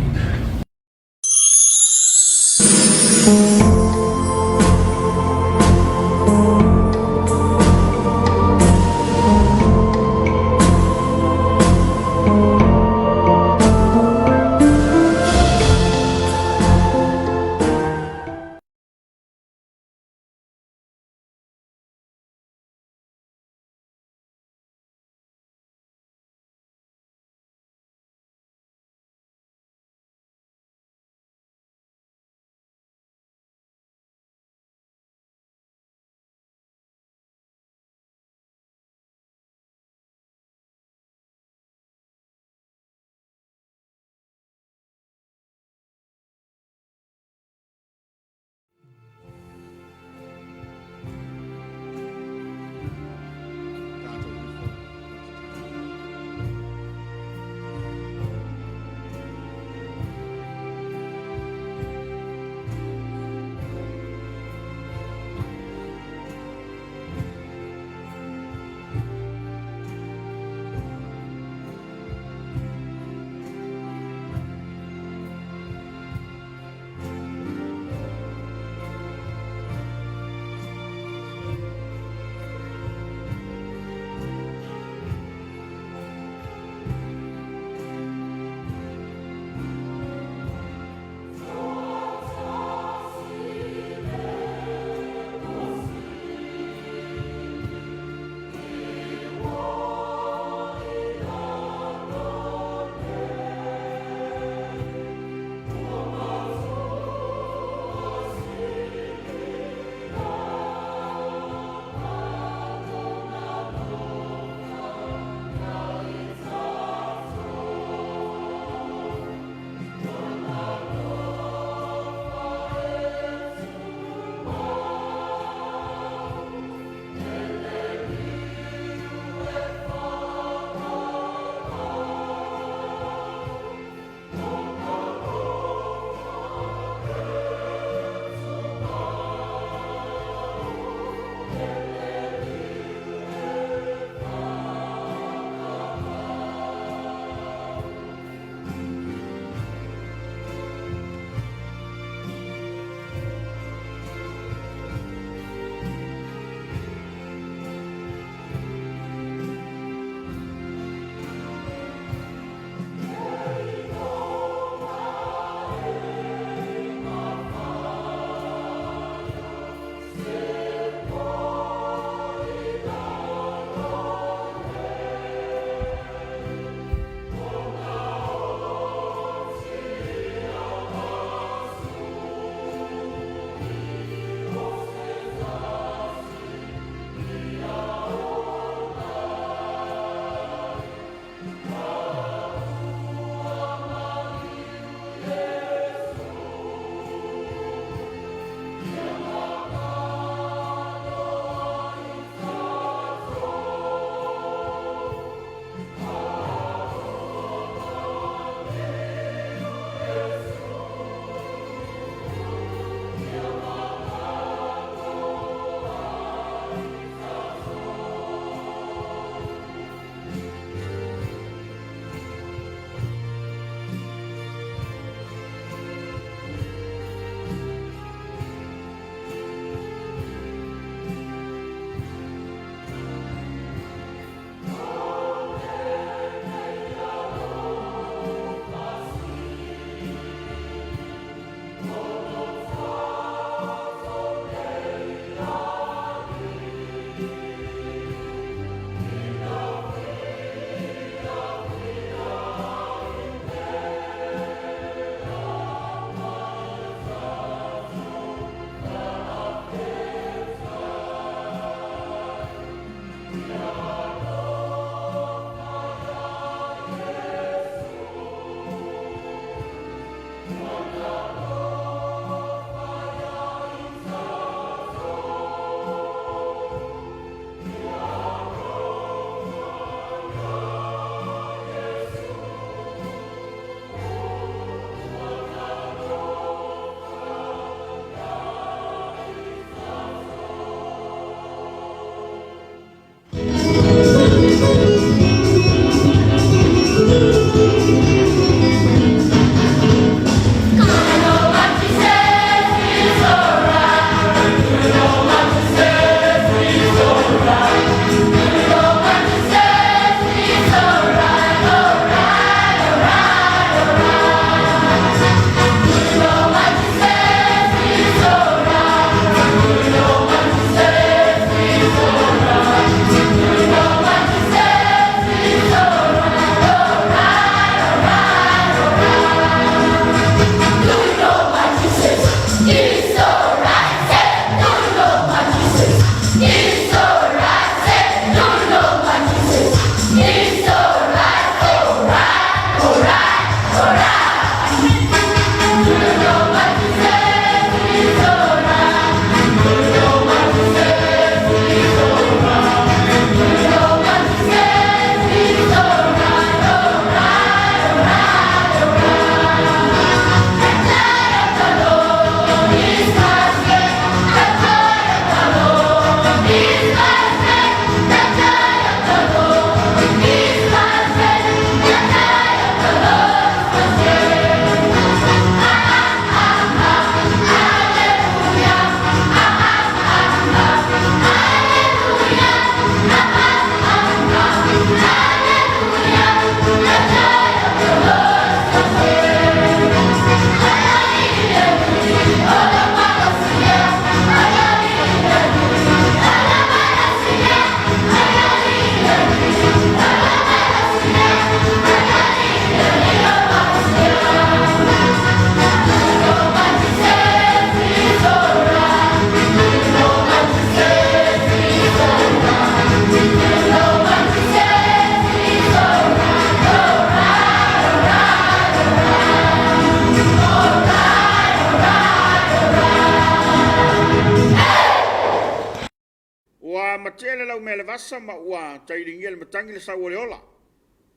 matea le laumea le vasa ma ua tailigia le matagi le sau o le ola,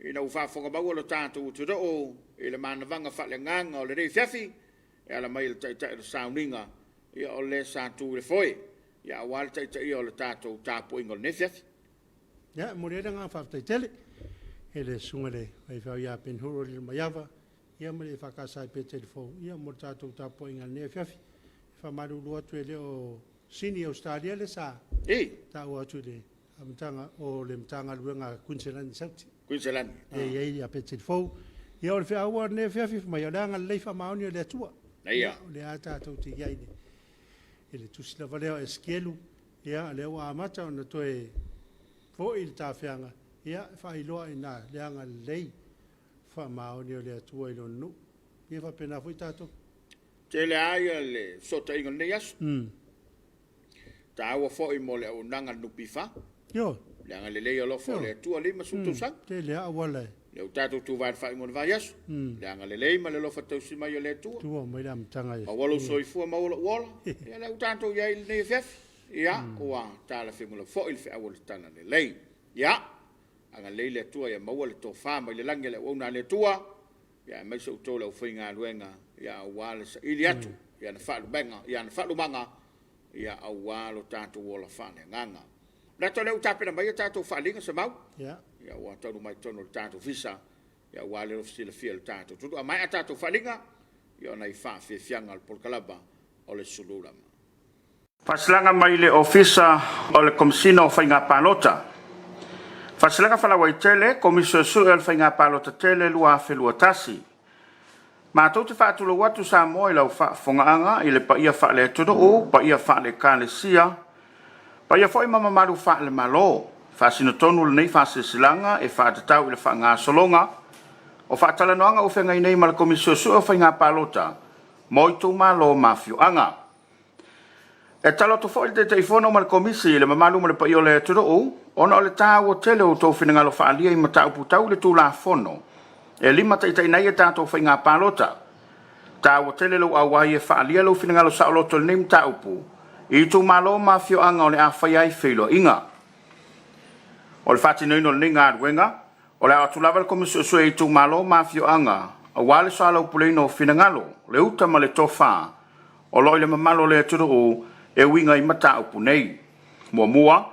ina ua faafofoga maua lo tatou atunuu i le manavaga faaleagaga o lenei afiafi e ala mai i le Taitai o le sauniga, ia o le sa tu i le foe, ia aua le taitaia o le tatou tapuaiga o lenei afiafi. Ia, e momoli ai le agaga faafetai tele i le Susuga i le Faifeau ia Ben Hur Lilomaiava, ia ma le EFKS i Peteli fou, ia mo le tatou tapuaiga i lenei afiafi. E faamalulu atu e le o Sini Ausetalia le sa taua atu i le amataga o le Matagaluega a Kuiniselani Sauti. Kuiniselani. E i ai ia Peteli fou. Ia o le feau o lenei afiafi fai mai o le agalelei faamaoni o le Atua. Ia. O lea tatou te i ai i le tusi lava lea o Esikielu, ia lea ua amata ona toe foi le tafeaga, ia faailoa i ina le agalelei faamaoni o le Atua i lona nuu. Ia faapena foi tatou. Tele lava ia le fesootaiga o lenei aso. Taua foi mo le auaunaga a le NPF. Ioe. Le agalelei alofa o le Atua, 50 tausaga. Tele lava auala e. Lea ua tatou tuvae i le faaiuga o le vaiaso. Le agalelei ma le alofa tausi mai o le Atua. Tua mai le amataga e. Maua lou soifua, maua lou ola. Ia lea ua tatou i ai i lenei afiafi. Ia, ua talafeagai foi le feau o le Talalelei. Ia, agalelei le Atua ia maua le tofa mai le lagi a le auauna a le Atua, ia aemaise outou le aufaigaluega, ia aua le saili atu i ana faalumega, i ana faalumaga, ia aua lo tatou ola faaleagaga. Manatu o lea ua tapena mai a tatou faaaliga Semau, ia ua taunuu mai totonu o le tatou ofisa, ia aua le alofa silafia o le tatou atunuu. A maea a tatou faaaliga, ia ona i faafiafiaga o le polokalama o le Sulu Lama. Faasalaga mai le Ofisa o le Komesina o Faiga Palota. Faasalaga Faalauaitele, Komisi Suesue o le Faiga Palota Tele 2021. Matou te faatulou atu Samoa i lau faafofogaaga i le paia faale-atunuu, paia faale-ekalesia, paia foi ma mamalu faale-Malo. Faasino tonu lenei faasilasilaga e faatatau i le faagasologa o faatalanoaga ua feagai nei ma le Komisi Suesue o Faiga Palota mo itumalo ma afioaga. E talo atu foi le Taitaifono ma le Komisi i le mamalu ma le paia o le atunuu ona o le taua tele o outou finagalo faaalia i mataupu tau i le Tulafono e limataitaiina ai a tatou faiga palota. Taua tele lou auai e faaalia lou finagalo saoloto i lenei mataupu i itumalo ma afioaga o le a faia ai feiloaiga. O le faatinoina o lenei galuega, o le a o atu lava le Komisi Suesue i itumalo ma afioaga aua le soalaupuleina o finagalo, le uta ma le tofa o lo o i le mamalu o le atunuu e uiga i mataupu nei. Muamua,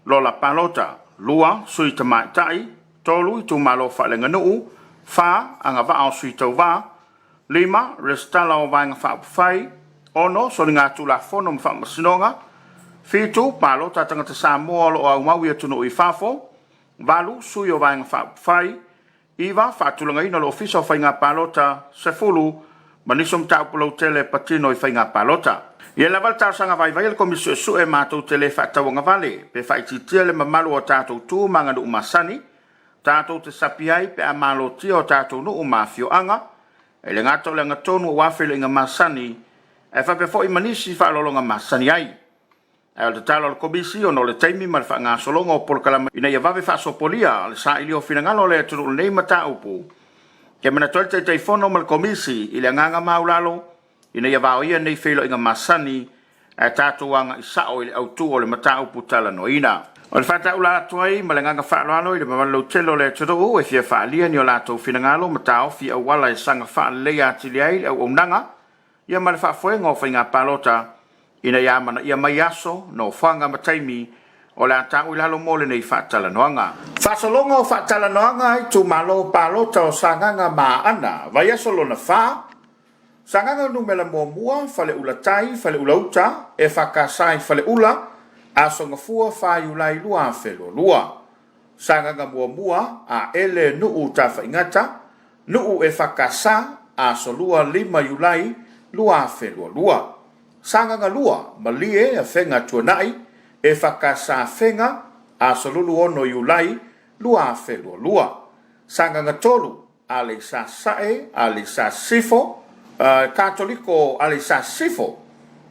Lola Palota, 2, Sui Tamaitai, 3, Itumalo Faaleaganuu, 4, Agavaa o Sui Tauva, 5, Resitala o Vaega Faaupufai, 6, Soligatulafono ma Faamasinoga, 7, Palota a Tagata Samoa o lo o aumau i atunuu i fafo, 8, Sui o Vaega Faaupufai, 9, Faatulagaina o le Ofisa o Faiga Palota, 10, ma nisi o mataupu lautele e patino i faiga palota. Ia lava le talosaga vaivai a le Komisi Suesue matou te le faatauagavale pe faaitiitia le mamalu o a tatou tu ma aganuu masani tatou te sapi ai pe a malotia o tatou nuu ma afioaga, e le gata o le agatonu aua feiloaiga masani ae faapea foi ma nisi faaaloaloga masani ai. Ae o le tatalo a le Komisi ona o le taimi ma le faagasologa o polokalame ina ia vave faasopolia le sailia o finagalo o le atunuu i lenei mataupu, e manatu ai le Taitaifono ma le Komisi i le agaga maulalo ina ia vaoia nei feiloaiga masani ae tatou agai sao i le autu o le mataupu talanoaina. O le faataula atu ai ma le agaga faaaloalo i le mamalu lautele o le atunuu e fia faaalia ni o latou finagalo ma taofi i auala e saga faaleleia atili ai le auaunaga ia ma le faafoega o faiga palota ina ia amanaia mai aso, nofoaga ma taimi o le a tau i lalo mo lenei faatalanoaga. Faasologa o faatalanoaga Itumalo Palota o Sagaga ma Aana, vaiaso lona fa, Sagaga Numera muamua, Faleula Tai, Faleula Uta, EFKS i Faleula, Aso Gafua 4 Iulai 2022. Sagaga muamua, Aele Nuu Tafaigata, Nuu EFKS, Aso Lua 5 Iulai 2022. Sagaga 2, Malie Afega Tuanai, EFKS Afega, Aso Lulu 6 Iulai 2022. Sagaga 3, Aleisa Sasae, Aleisa Sisifo, Katoliko Aleisa Sisifo,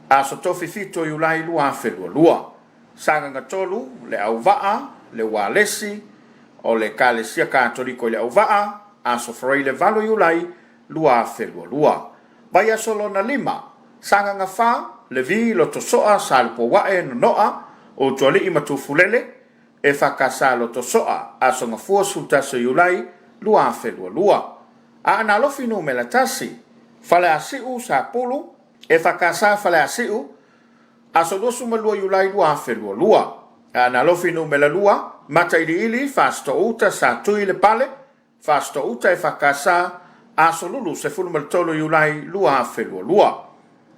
Aso Tofi 7 Iulai 2022. Sagaga 3, Le Auvaa, Le Ualesi, o le Ekalesia Katoliko i Le Auvaa, Aso Faraile 8 Iulai 2022. Vaiaso lona lima, Sagaga 4, Levi, Lotosoa, Salupouae, Nonoa, Utualii ma Tufulele, EFKS Lotosoa, Aso Gafua 11 o Iulai 2022. Aana Alofi Numera 1, Faleasiu, Sapulu, EFKS Faleasiu, Aso 22 Iulai 2022. Aana Alofi Numera 2, Matailiili, Fasitoouta, Satui, Lepale, Fasitoouta EFKS, Aso Lulu 13 Iulai 2022.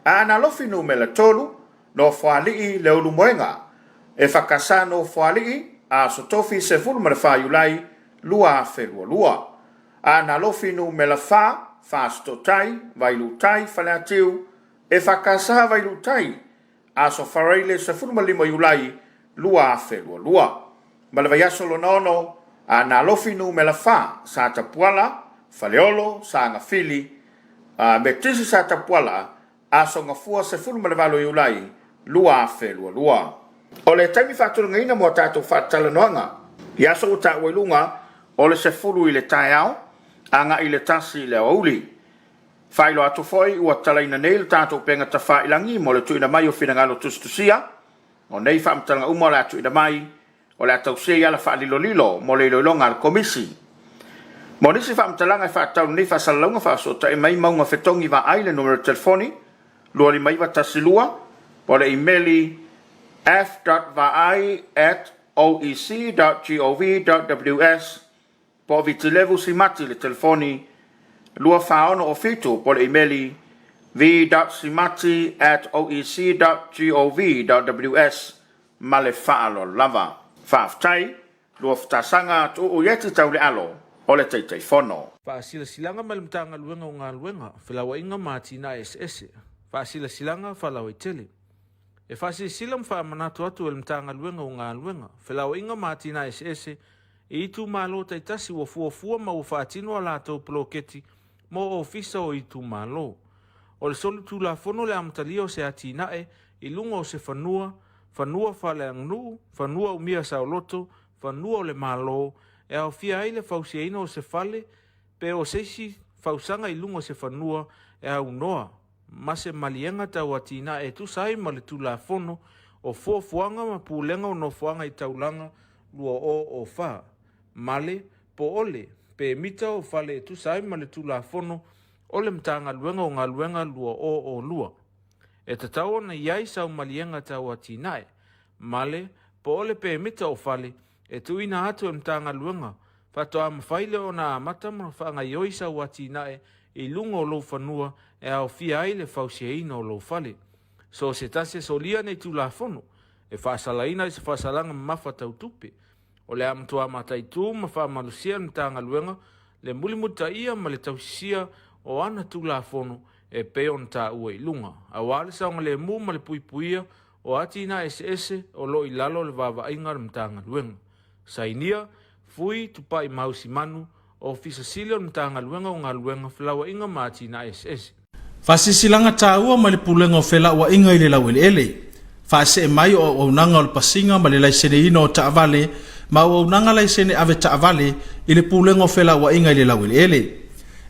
Aana Alofi Numera 3, Nofoalii Leulumoega, EFKS Nofoalii, Aso Tofi 14 Iulai 2022. Aana Alofi Numera 4, Fasitootai, Vailuutai, Faleatiu, EFKS Vailuutai, Aso Faraile 15 Iulai 2022. Ma le vaiaso lona ono, Aana Alofi Numera 4, Satapuala, Faleolo, Saagafili, Metisi Satapuala, Aso Gafua 18 Iulai 2022. O le taimi faatulagaina mo a tatou faatalanoaga i aso ua taua i luga, o le 10 i le taeao agai i le 1 i le aoauli. Faailoa atu foi ua talaina nei le tatou upega tafailagi mo le tuuina mai o finagalo tusitusia. O nei faamatalaga uma o le a tuuina mai o le a tausia i ala faalilolilo mo le iloiloga a le Komisi. Mo nisi faamatalaga e faatatau i lenei faasalalauga, faafesootai mai Mauga Fetogi Vaai i le numera telefoni 25912 po o le imeli f.vaai@oec.gov.ws po o Vitilevu Simati i le telefoni 24607 po o le imeli v.simati@oec.gov.ws. Ma le faaaloalo lava. Faafetai, Luafatasaga Tuuu Ieti Taulealo o le Taitaifono. Faasilasilaga mai le Matagaluega o Galuega, Felauaiga ma Atinae Eseese, Faasilasilaga Faalauaitele. E faasilasila ma faamanatu atu e le Matagaluega o Galuega, Felauaiga ma Atinae Eseese i itumalo taitasi ua fuafua ma ua faatino a latou poloketi mo ofisa o itumalo. O le solitulafono le amatalia o se atinae i luga o se fanua, fanua faaleaganuu, fanua umia saoloto, fanua o le Malo, e aofia ai le fausiaina o se fale pe o se isi fausaga i luga o se fanua e aunoa ma se maliega tau atinae e tusa ai ma le Tulafono o Fuafuaga ma Pulega o Nofoaga i Taulaga 2004, ma le, po o le, pemita o fale e tusa ai ma le Tulafono o le Matagaluega o Galuega 2002. E tatau ona i ai sau maliega tau atinae, ma le, po o le pemita o fale e tuuina atu e le Matagaluega, faatoa mafai lea ona amata ma faagaioi sau atinae i luga o lou fanua e aofia ai le fausiaina o lou fale. So o se tasi e solia nei Tulafono, e faasalaina i se faasalaga mamafa tau tupe. O le a matua mataitu ma faamalosia e le Matagaluega le mulimulitaia ma le tausisia o ana Tulafono e pei ona taua i luga, aua le saogalemu ma le puipuia o atinae eseese o lo o i lalo o le vaavaaiga a le Matagaluega. Sainia, Fui Tupai Mausimanu, Ofisa Sili o le Matagaluega o Galuega, Felauaiga ma Atinae Eseese. Faasilasilaga taua mai le Pulega o Felauaiga i le Laueleele. Faasee mai o auaunaga o le pasiga ma le laiseneina o taavale ma auaunaga laisene ave taavale i le Pulega o Felauaiga i le Laueleele.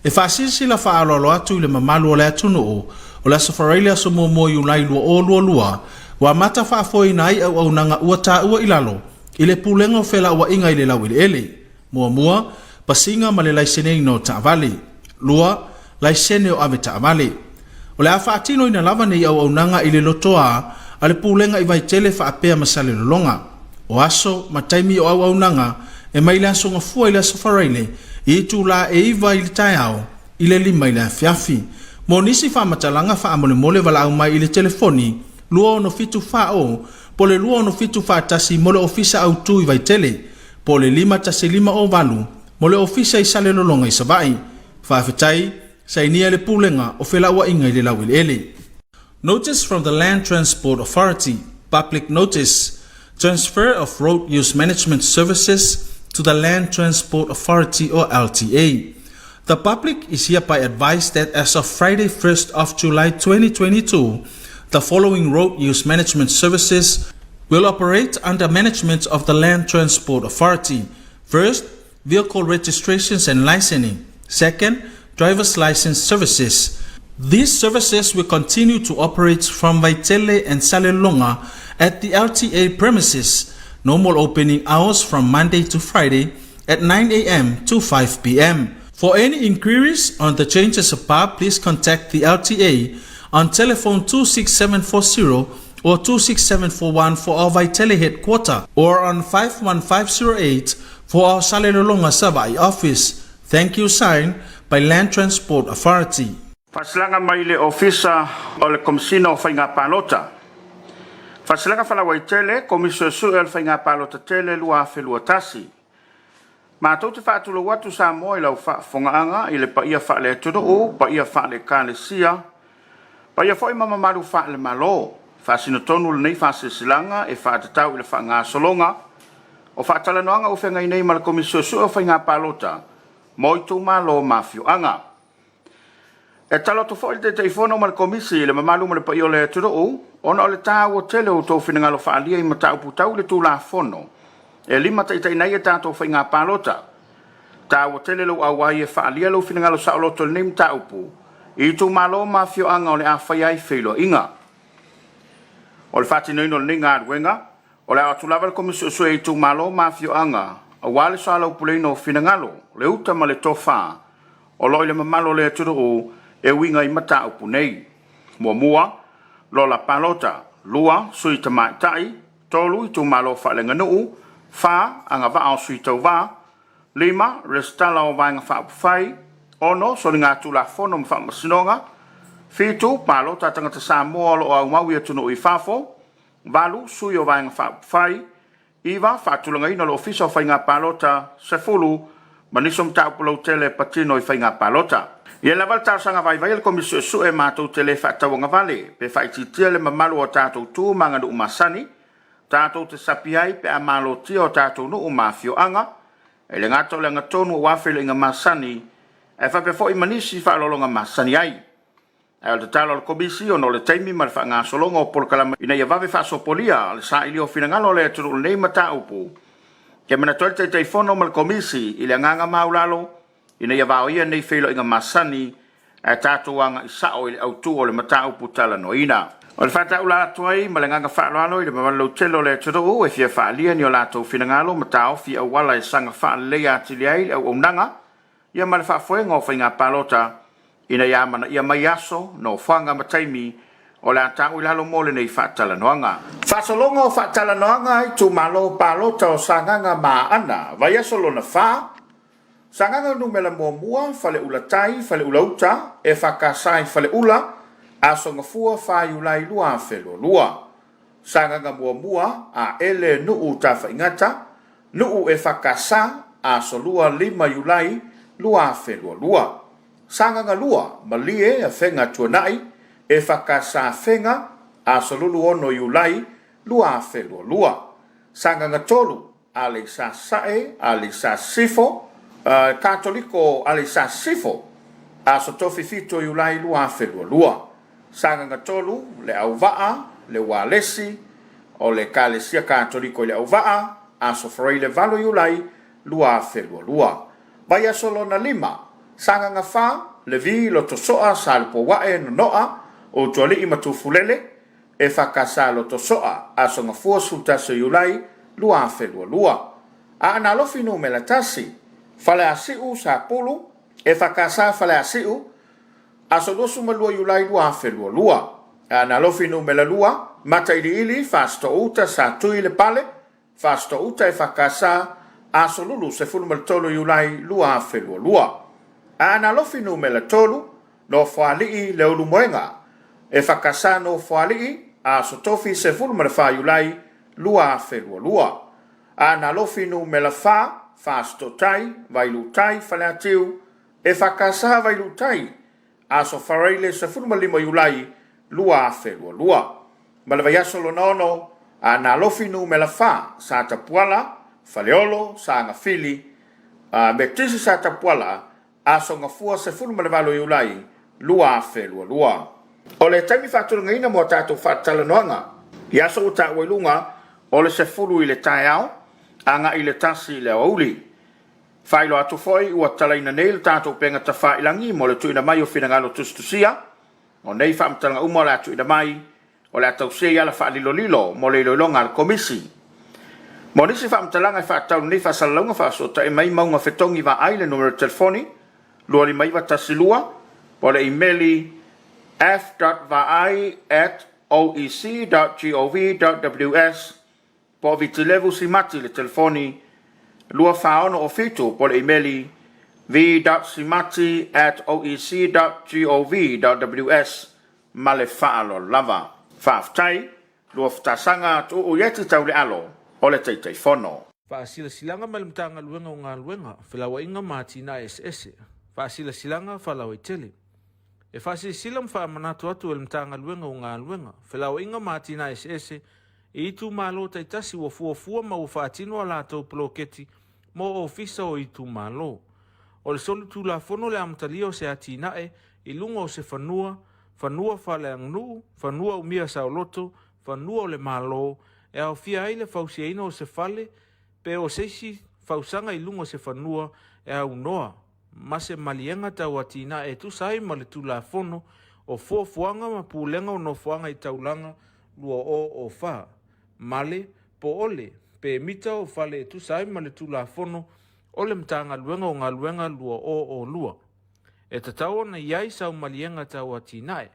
E faasilasila faaaloalo atu i le mamalu o le atunuu, o le Aso Faraile aso muamua o Iulai 2022, ua amata faafoeina ai auaunaga ua taua i lalo i le Pulega o Felauaiga i le Laueleele. Muamua, pasiga ma le laiseneina o taavale. Lua, laisene o avetaavale. O le a faatinoina lava nei auaunaga i le lotoa a le Pulega i Vaitele faapea ma Salelologa. O aso ma taimi o auaunaga e mai le Aso Gafua i le Aso Faraile i itula e 9 i le taeao i le 5 i le afiafi. Mo nisi faamatalaga faamolemole valaau mai i le telefoni 26740 po o le 26741 mo le Ofisa Autu i Vaitele po o le 51508 mo le Ofisa i Salelologa i Savaii. Faafetai, sainia e le Pulega o Felauaiga i le Laueleele. Notice from the Land Transport Authority, Public Notice, Transfer of Road Use Management Services to the Land Transport Authority or LTA. The public is hereby advised that as of Friday 1st of July 2022, the following road use management services will operate under management of the Land Transport Authority. First, vehicle registrations and licensing. Second, driver's license services. These services will continue to operate from Vaitele and Salelologa at the LTA premises. Normal opening hours from Monday to Friday at 9 a.m. to 5 p.m. For any inquiries on the changes above, please contact the LTA on telephone 26740 or 26741 for our Vaitele headquarter or on 51508 for our Salelologa Savaii office. Thank you signed by Land Transport Authority. Faasilaga mai le Ofisa o le Komesina o Faiga Palota. Faasilaga Faalauaitele, Komisi Suesue o le Faiga Palota Tele 2021. Matou te faatulou atu Samoa i lau faafofogaaga i le paia faale-atunuu, paia faale-Ekalesia, paia foi ma mamalu faale-Malo. Faasino tonu lenei faasilasilaga e faatatau i le faagasologa o faatalanoaga ua feagai nei ma le Komisi Suesue o Faiga Palota mo itumalo ma afioaga. E tatalo atu foi le Taitaifono ma le Komisi i le mamalu ma le paia o le atunuu, ona o le taua tele o outou finagalo faaalia i mataupu tau i le Tulafono e limataitaiina ai a tatou faiga palota. E taua tele lou auai e faaalia lou finagalo saoloto i lenei mataupu i itumalo ma afioaga o le a faia ai feiloaiga. O le faatinoina o lenei galuega, O le a o atu lava le Komisi Suesue i itumalo ma afioaga aua le soalaupuleina o finagalo, le uta ma le tofa o lo o i le mamalu o le atunuu e uiga i mataupu nei. Muamua, Lola Palota, 2, Sui Tamaitai, 3, Itumalo Faaleaganuu, 4, Agavaa o Sui Tauva, 5, Resitala o Vaega Faaupufai, 6, Soligatulafono ma Faamasinoga, 7, Palota a Tagata Samoa o lo o aumau i atunuu i fafo, 8, Sui o Vaega Faaupufai, 9, Faatulagaina o le Ofisa o Faiga Palota, 10, ma nisi o mataupu lautele e patino i faiga palota. Ia lava le talosaga vaivai a le Komisi Suesue matou te le faatauagavale pe faaitiitia le mamalu o a tatou tu ma aganuu masani tatou te sapi ai pe a malotia o tatou nuu ma afioaga, e le gata o le agatonu aua feiloaiga masani ae faapea foi ma nisi faaaloaloga masani ai. Ae o le tatalo a le Komisi ona o le taimi ma le faagasologa o polokalame ina ia vave faasopolia le sailia o finagalo o le atunuu i lenei mataupu, e manatu ai le Taitaifono ma le Komisi i le agaga maulalo ina ia vaoia nei feiloaiga masani ae tatou agai sao i le autu o le mataupu talanoaina. O le faataula atu ai ma le agaga faaaloalo i le mamalu lautele o le atunuu e fia faaalia ni o latou finagalo ma taofi i auala e saga faaleleia atili ai le auaunaga ia ma le faafoega o faiga palota ina ia amanaia mai aso, nofoaga ma taimi o le a ta'u i lalo mo lenei faatalanoaga. Faasologa o faatalanoaga Itumalo Palota o Sagaga ma Aana, Vaiaso lona fa, Sagaga Numera muamua, Faleula Tai, Faleula Uta, EFKS i Faleula, Aso Gafua 4 Iulai 2022. Sagaga muamua, Aele Nuu Tafaigata, Nuu EFKS, Aso Lua 5 Iulai 2022. Sagaga 2, Malie Afega Tuanai, EFKS Afega, Aso Lulu 6 Iulai 2022. Sagaga 3, Aleisa Sasae, Aleisa Sisifo, Katoliko Aleisa Sisifo, Aso Tofi 7 Iulai 2022. Sagaga 3, Le Auvaa, Le Ualesi, o le Ekalesia Katoliko i Le Auvaa, Aso Faraile 8 Iulai 2022. Vaiaso lona lima, Sagaga 4, Levi, Lotosoa, Salupouae, Nonoa, Utualii ma Tufulele, EFKS Lotosoa, Aso Gafua 11 o Iulai 2022. Aana Alofi Numera 1, Faleasiu, Sapulu, EFKS Faleasiu, Aso 22 Iulai 2022. Aana Alofi Numera 2, Matailiili, Fasitoo-uta, Satui, Lepale, Fasitoo-uta, EFKS, Aso Lulu 13 Iulai 2022. Aana Alofi Numera 3, Nofoalii, Leulumoega, EFKS Nofoalii, Aso Tofi 14 Iulai 2022. Aana Alofi Numera 4, Fasitoo-tai, Vailuutai, Faleatiu, EFKS Vailuutai, Aso Faraile 15 Iulai 2022. Ma le vaiaso lona ono, Aana Alofi Numera 4, Satapuala, Faleolo, Sagafili, Metisi Satapuala, Aso Gafua 18 Iulai 2022. O le taimi faatulagaina mo a tatou faatalanoaga i aso ua taua i luga, o le 10 i le taeao agai i le 1 i le aoauli. Faailoa atu foi ua talaina nei le tatou upega tafailagi mo le tuuina mai o finagalo tusitusia. O nei faamatalaga uma o le a tuuina mai. o le a tausia i ala faalilolilo mo le iloiloga a le Komisi. Mo nisi faamatalaga e faatatau i lenei faasalalauga, faafesootai mai Mauga Fetogi Vaai i le numera telefoni 25912 po o le imeli f.vaai@oec.gov.ws po o Vitilevu Simati i le telefoni 2407 po o le imeli v.simati@oec.gov.ws. Ma le faaaloalo lava. Faafetai, Luafatasaga Tuuu Ieti Taulealo o le Taitaifono. Faasilasilaga mai le Matagaluega o Galuega, Felauaiga ma Atinae Eseese, Faasilasilaga Faalauaitele. E faasilasila ma faamanatu atu e le Matagaluega o Galuega, Felauaiga ma Atinae Eseese i itumalo taitasi ua fuafua ma ua faatino a latou poloketi mo ofisa o itumalo. O le solitulafono le amatalia o se atinae i luga o se fanua, fanua faaleaganuu, fanua umia saoloto, fanua o le Malo, e aofia ai le fausiaina o se fale pe o se isi fausaga i luga o se fanua e aunoa ma se maliega tau atinae e tusa ai ma le Tulafono o Fuafuaga ma Pulega o Nofoaga i Taulaga 2004, ma le, po o le, pemita o fale e tusa ai ma le Tulafono o le Matagaluega o Galuega 2002. E tatau ona i ai sau maliega tau atinae,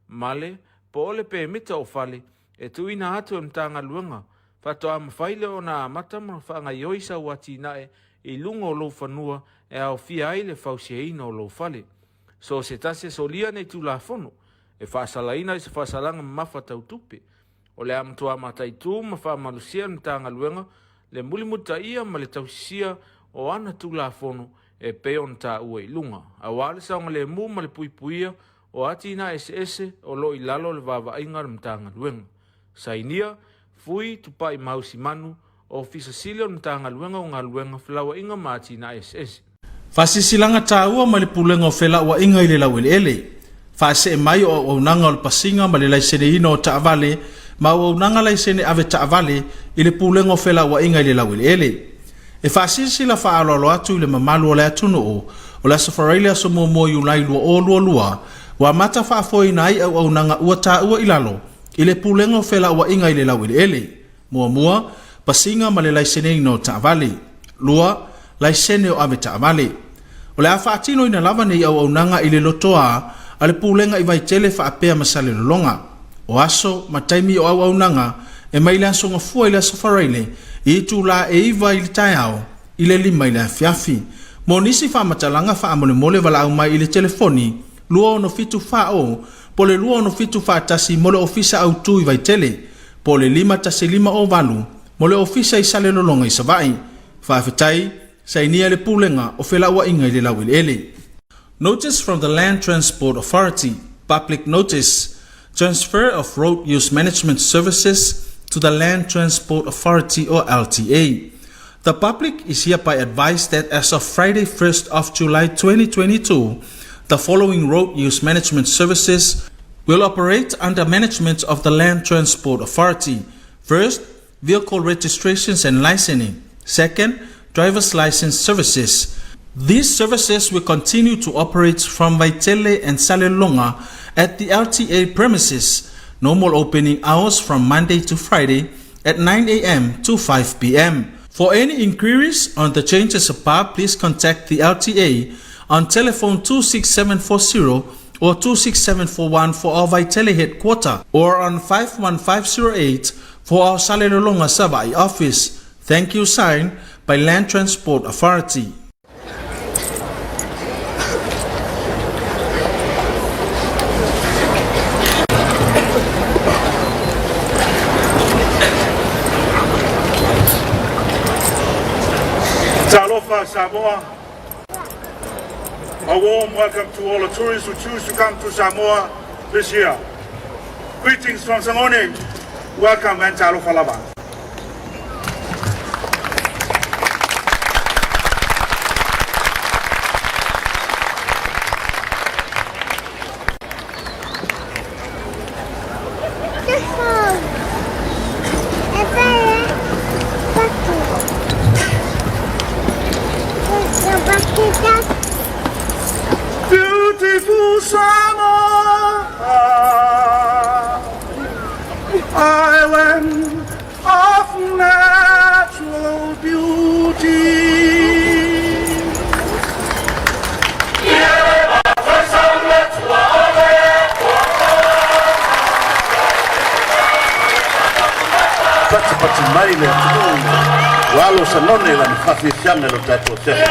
ma le, po o le pemita o fale e tuuina atu e Matagaluega faatoa mafai lea ona amata ma faagaioi sau atinae i luga o lou fanua e aofia ai le fausiaina o lou fale. So o se tasi e solia nei Tulafono, e faasalaina i se faasalaga mamafa tau tupe. O le a matua mataitu ma faamalosia e le Matagaluega le mulimulitaia ma le tausisia o ana Tulafono e pei ona taua i luga, aua le saogalemu ma le puipuia o atinae eseese o lo o i lalo o le vaavaaiga a le Matagaluega. Sainia, Fui Tupai Mausimanu, Ofisa Sili o le Matagaluega o Galuega, Felauaiga ma Atinae Eseese. Faasilasilaga taua mai le Pulega o Felauaiga i le Laueleele. Faasee mai o auaunaga o le pasiga ma le laiseneina o taavale ma auaunaga laisene ave taavale i le Pulega o Felauaiga i le Laueleele. E faasilasila faaaloalo atu i le mamalu o le atunuu, o le Aso Faraile aso 1 Iulai 2022, ua amata faafoeina ai auaunaga ua taua i lalo i le Pulega o Felauaiga i le Laueleele. Muamua, pasiga ma le laiseneina o taavale. Lua, laisene o avetaavale. O le a faatinoina lava nei auaunaga i le lotoa a le Pulega i Vaitele faapea ma Salelologa. O aso ma taimi o auaunaga e mai le Aso Gafua i le Aso Faraile i itula e 9 i le taeao i le 5 i le afiafi. Mo nisi faamatalaga faamolemole valaau mai i le telefoni 267 40 po o le 267 41 mo le Ofisa Autu i Vaitele po o le 51508 mo le Ofisa i Salelologa i Savaii. Faafetai, sainia le Pulega o Felauaiga i le Laueleele. Notice from the Land Transport Authority, Public Notice, Transfer of Road Use Management Services to the Land Transport Authority or LTA. The public is hereby advised that as of Friday 1st of July 2022, the following road use management services will operate under management of the Land Transport Authority. First, vehicle registrations and licensing. Second, driver's license services. These services will continue to operate from Vaitele and Salelologa at the LTA premises. Normal opening hours from Monday to Friday at 9 a.m. to 5 p.m. For any inquiries on the changes above, please contact the LTA on telephone 26740 or 26741 for our Vaitele headquarter or on 51508 for our Salelologa Savaii office. Thank you, signed by Land Transport Authority. Talofa Samoa. A warm welcome to all the tourists who choose to come to Samoa this year. Greetings from Sagone. Welcome and talofa lava. Beautiful Samoa. mai le atunuu ua alo Sanone i lana faafiafiaga i lo tatou afiafi.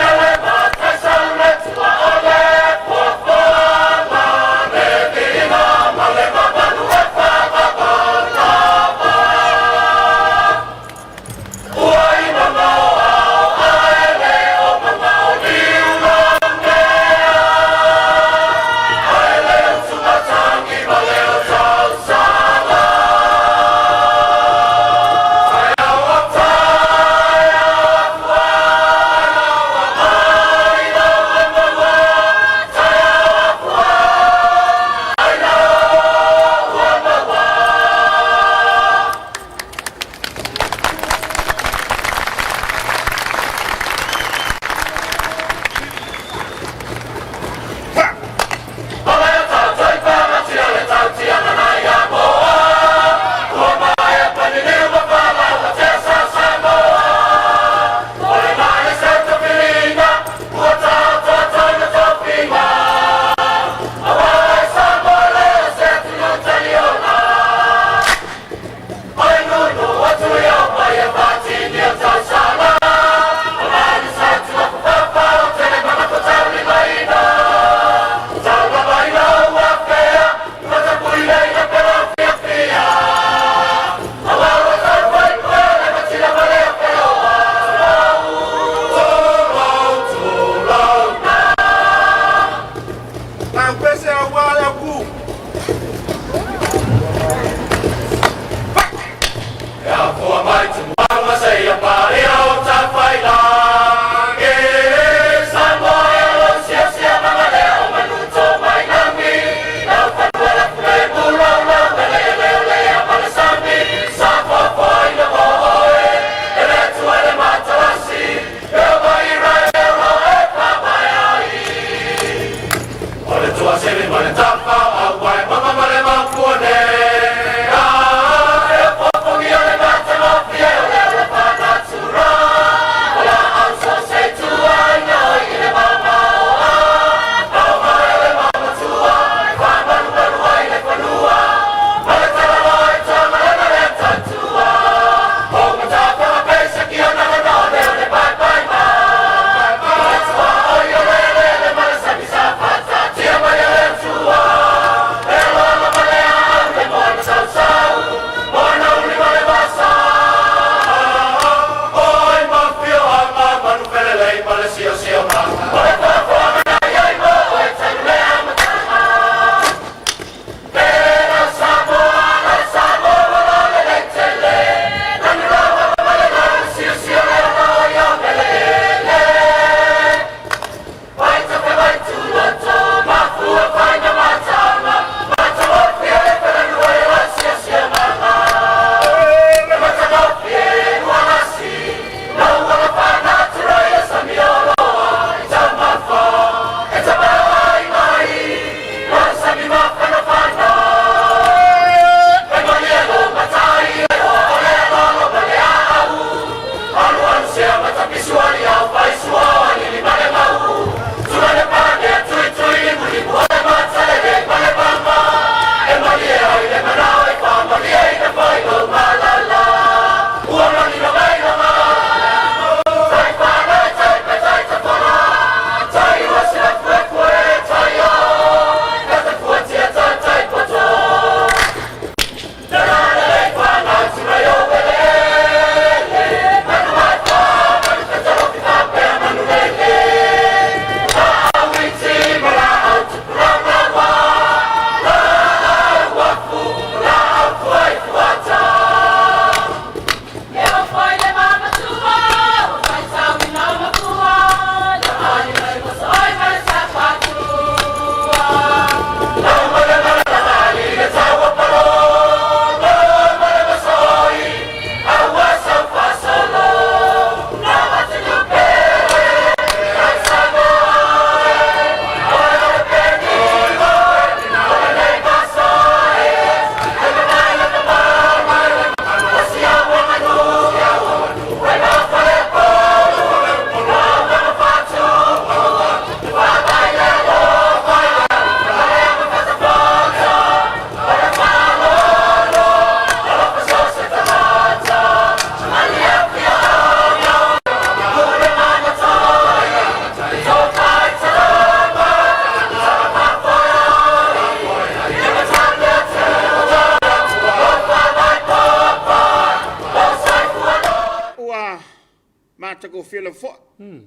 faigofie lava foi.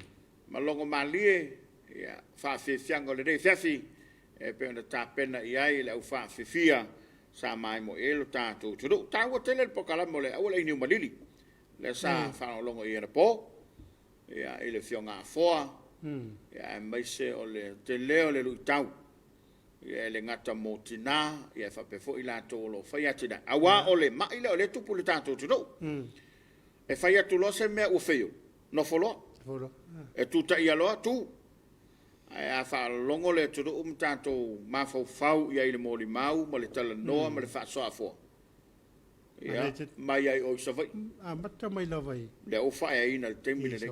Ma logo malie ia faafiafiaga o lenei afiafi e pei ona tapena i ai le au faafiafia sa maimoa i ai lo tatou atunuu. Taua tele le polokalame o le Aua le Ainiu Malili lea sa faalogologo i ai anapo ia i le Afioga Afoa ia aemaise o le tele o le luitau ia e le gata mo tina ia e faapea foi i latou o lo o faia atinae aua o le mai lea o lea e tupu i le tatou atunuu. E fai atu loa se mea ua fail, nofo loa. E tutaia loa, tu. Ae a faalogologo le atunuu ma tatou mafaufau i ai i le molimau ma le talanoa ma le faasoaafoa, ia, mai ai o i Savaii. Amata mai lava i. Lea ua faaeaina i le taimi lenei.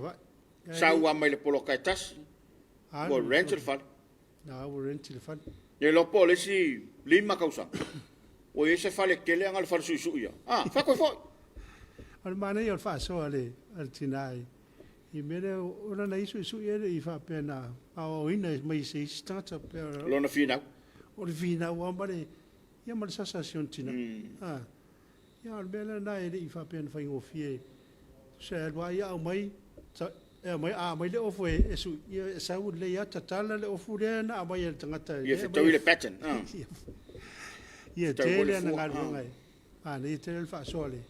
Sau lava mai le poloka e tasi, ua rent le fale. A ua rent le fale. Le iloa po o le isi 5 tausaga ua i ai se fale tele a na o le fale suisui lava. A, fai atu ai foi. O le manaia o le faasoa a le tina i mea lea, o lana ia suisui e le i faapea na aoaoina mai se isi tagata. Lona finau. O le finau lava ma le, ia ma le sasa a si ona tina. A, ia o le mea lena e le i faapea na faigofie. Tusa e alu lava ia aumai, e aumai, a aumai le ofu e sui, ia e sau lelei lava tatala le ofu lea na aumai e le tagata. Ia fetaui le pattern. Ia tele ana galuega e manaia tele le faasoa le.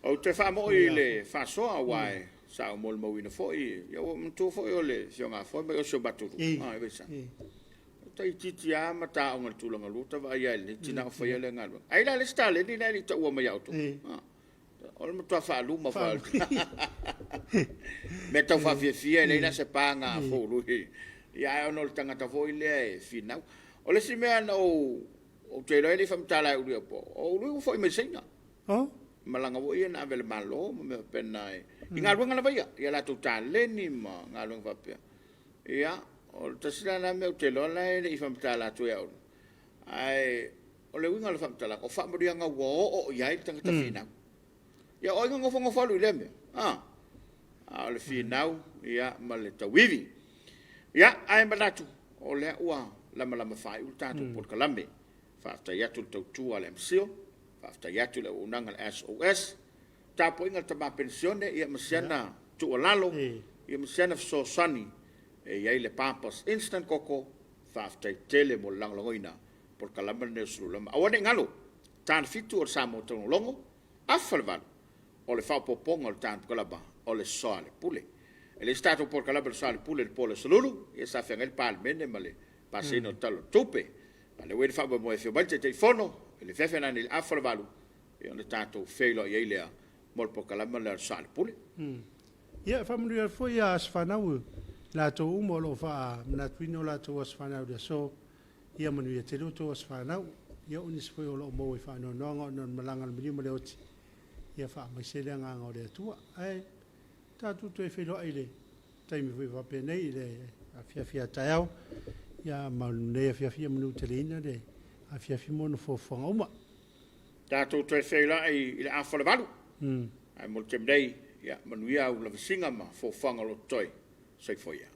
Ou te faamoi i le faasoa aua sa ou molimauina foi, ia ua ou manatua foi o le Afioga foi mai o si o matou nuu, a, e Ta itiiti lava ma ta aoga i le tulaga lua, ta vaai lava i lenei tina o faia lea galuega. Ai la le isi taleni lea e le i taua mai ia outou. O le matua faaluma foi. Mea tau faafiafia e leai la se paga fou lui. Ia ae ona o le tagata foi lea e finau. O le isi mea na ou ou te iloa e le i faamatala e Ului po o Ului ua foi mai Saina. Oh? Malaga foi ia na ave le Malo ma mea faapena i galuega lava ia, i a latou taleni ma galuega faapea. Ia, o le tasi la lena mea ou te iloa la e le i faamatala atu ia Ulu. Ae o le uiga o le faamatalaga, o faamanuiaga ua oo i ai le tagata finau. Ia o ai na nofonofo alu i lea mea? A, a o le finau ia ma le tauivi. Ia, ae manatu, o lea ua lamalama faaiu le tatou polokalame. Faafetai atu i le tautua a le MCIL, faafetai atu i le auaunaga a le SOS, tapuaiga a le tama penisione ia ma si ana tuualalo ia ma si ana fesoasoani e i ai le Papa's Instant Koko. Faafetai tele mo le lagolagoina polokalame lenei o Sululama. Aua ne i galo, tan 7 o le Samoa Taugologo, afa le 8 o le faaopoopoga o le tan polokalama o le Soalepule. E le isi tatou polokalame o le Soalepule i le po o le Aso Lulu, ia sa feagai le Palemene ma le pasiina o le Tala o le Tupe. A o lea ua i ai le faamoemoe e afio mai le Taitaifono i le afiafi ananei i le afa le 8, ia ona tatou feiloai ai lea mo le polokalame lea o le Soalepule. Ia, e faamanuia atu foi ia aso fanau i latou uma o lo o faamanatuina o latou aso fanau i le aso. Ia manuia tele outou aso fanau. Ia o nisi foi o lo o maua i faanoanoaga ona o le malaga a le maliu ma le oti, ia faamaise le agaga o le Atua. Ae tatou toe feiloai i le taimi foi faapenei i le afiafi a taeao. Ia ma lenei afiafi ia manuteleina le afiafi mo ona fuafuaga uma. Tatou toe feiloai i le afa o le 8. Ae mo le taimi nei, ia manuia au lavasiga ma fuafuaga o lo o totoe. Soifua ia.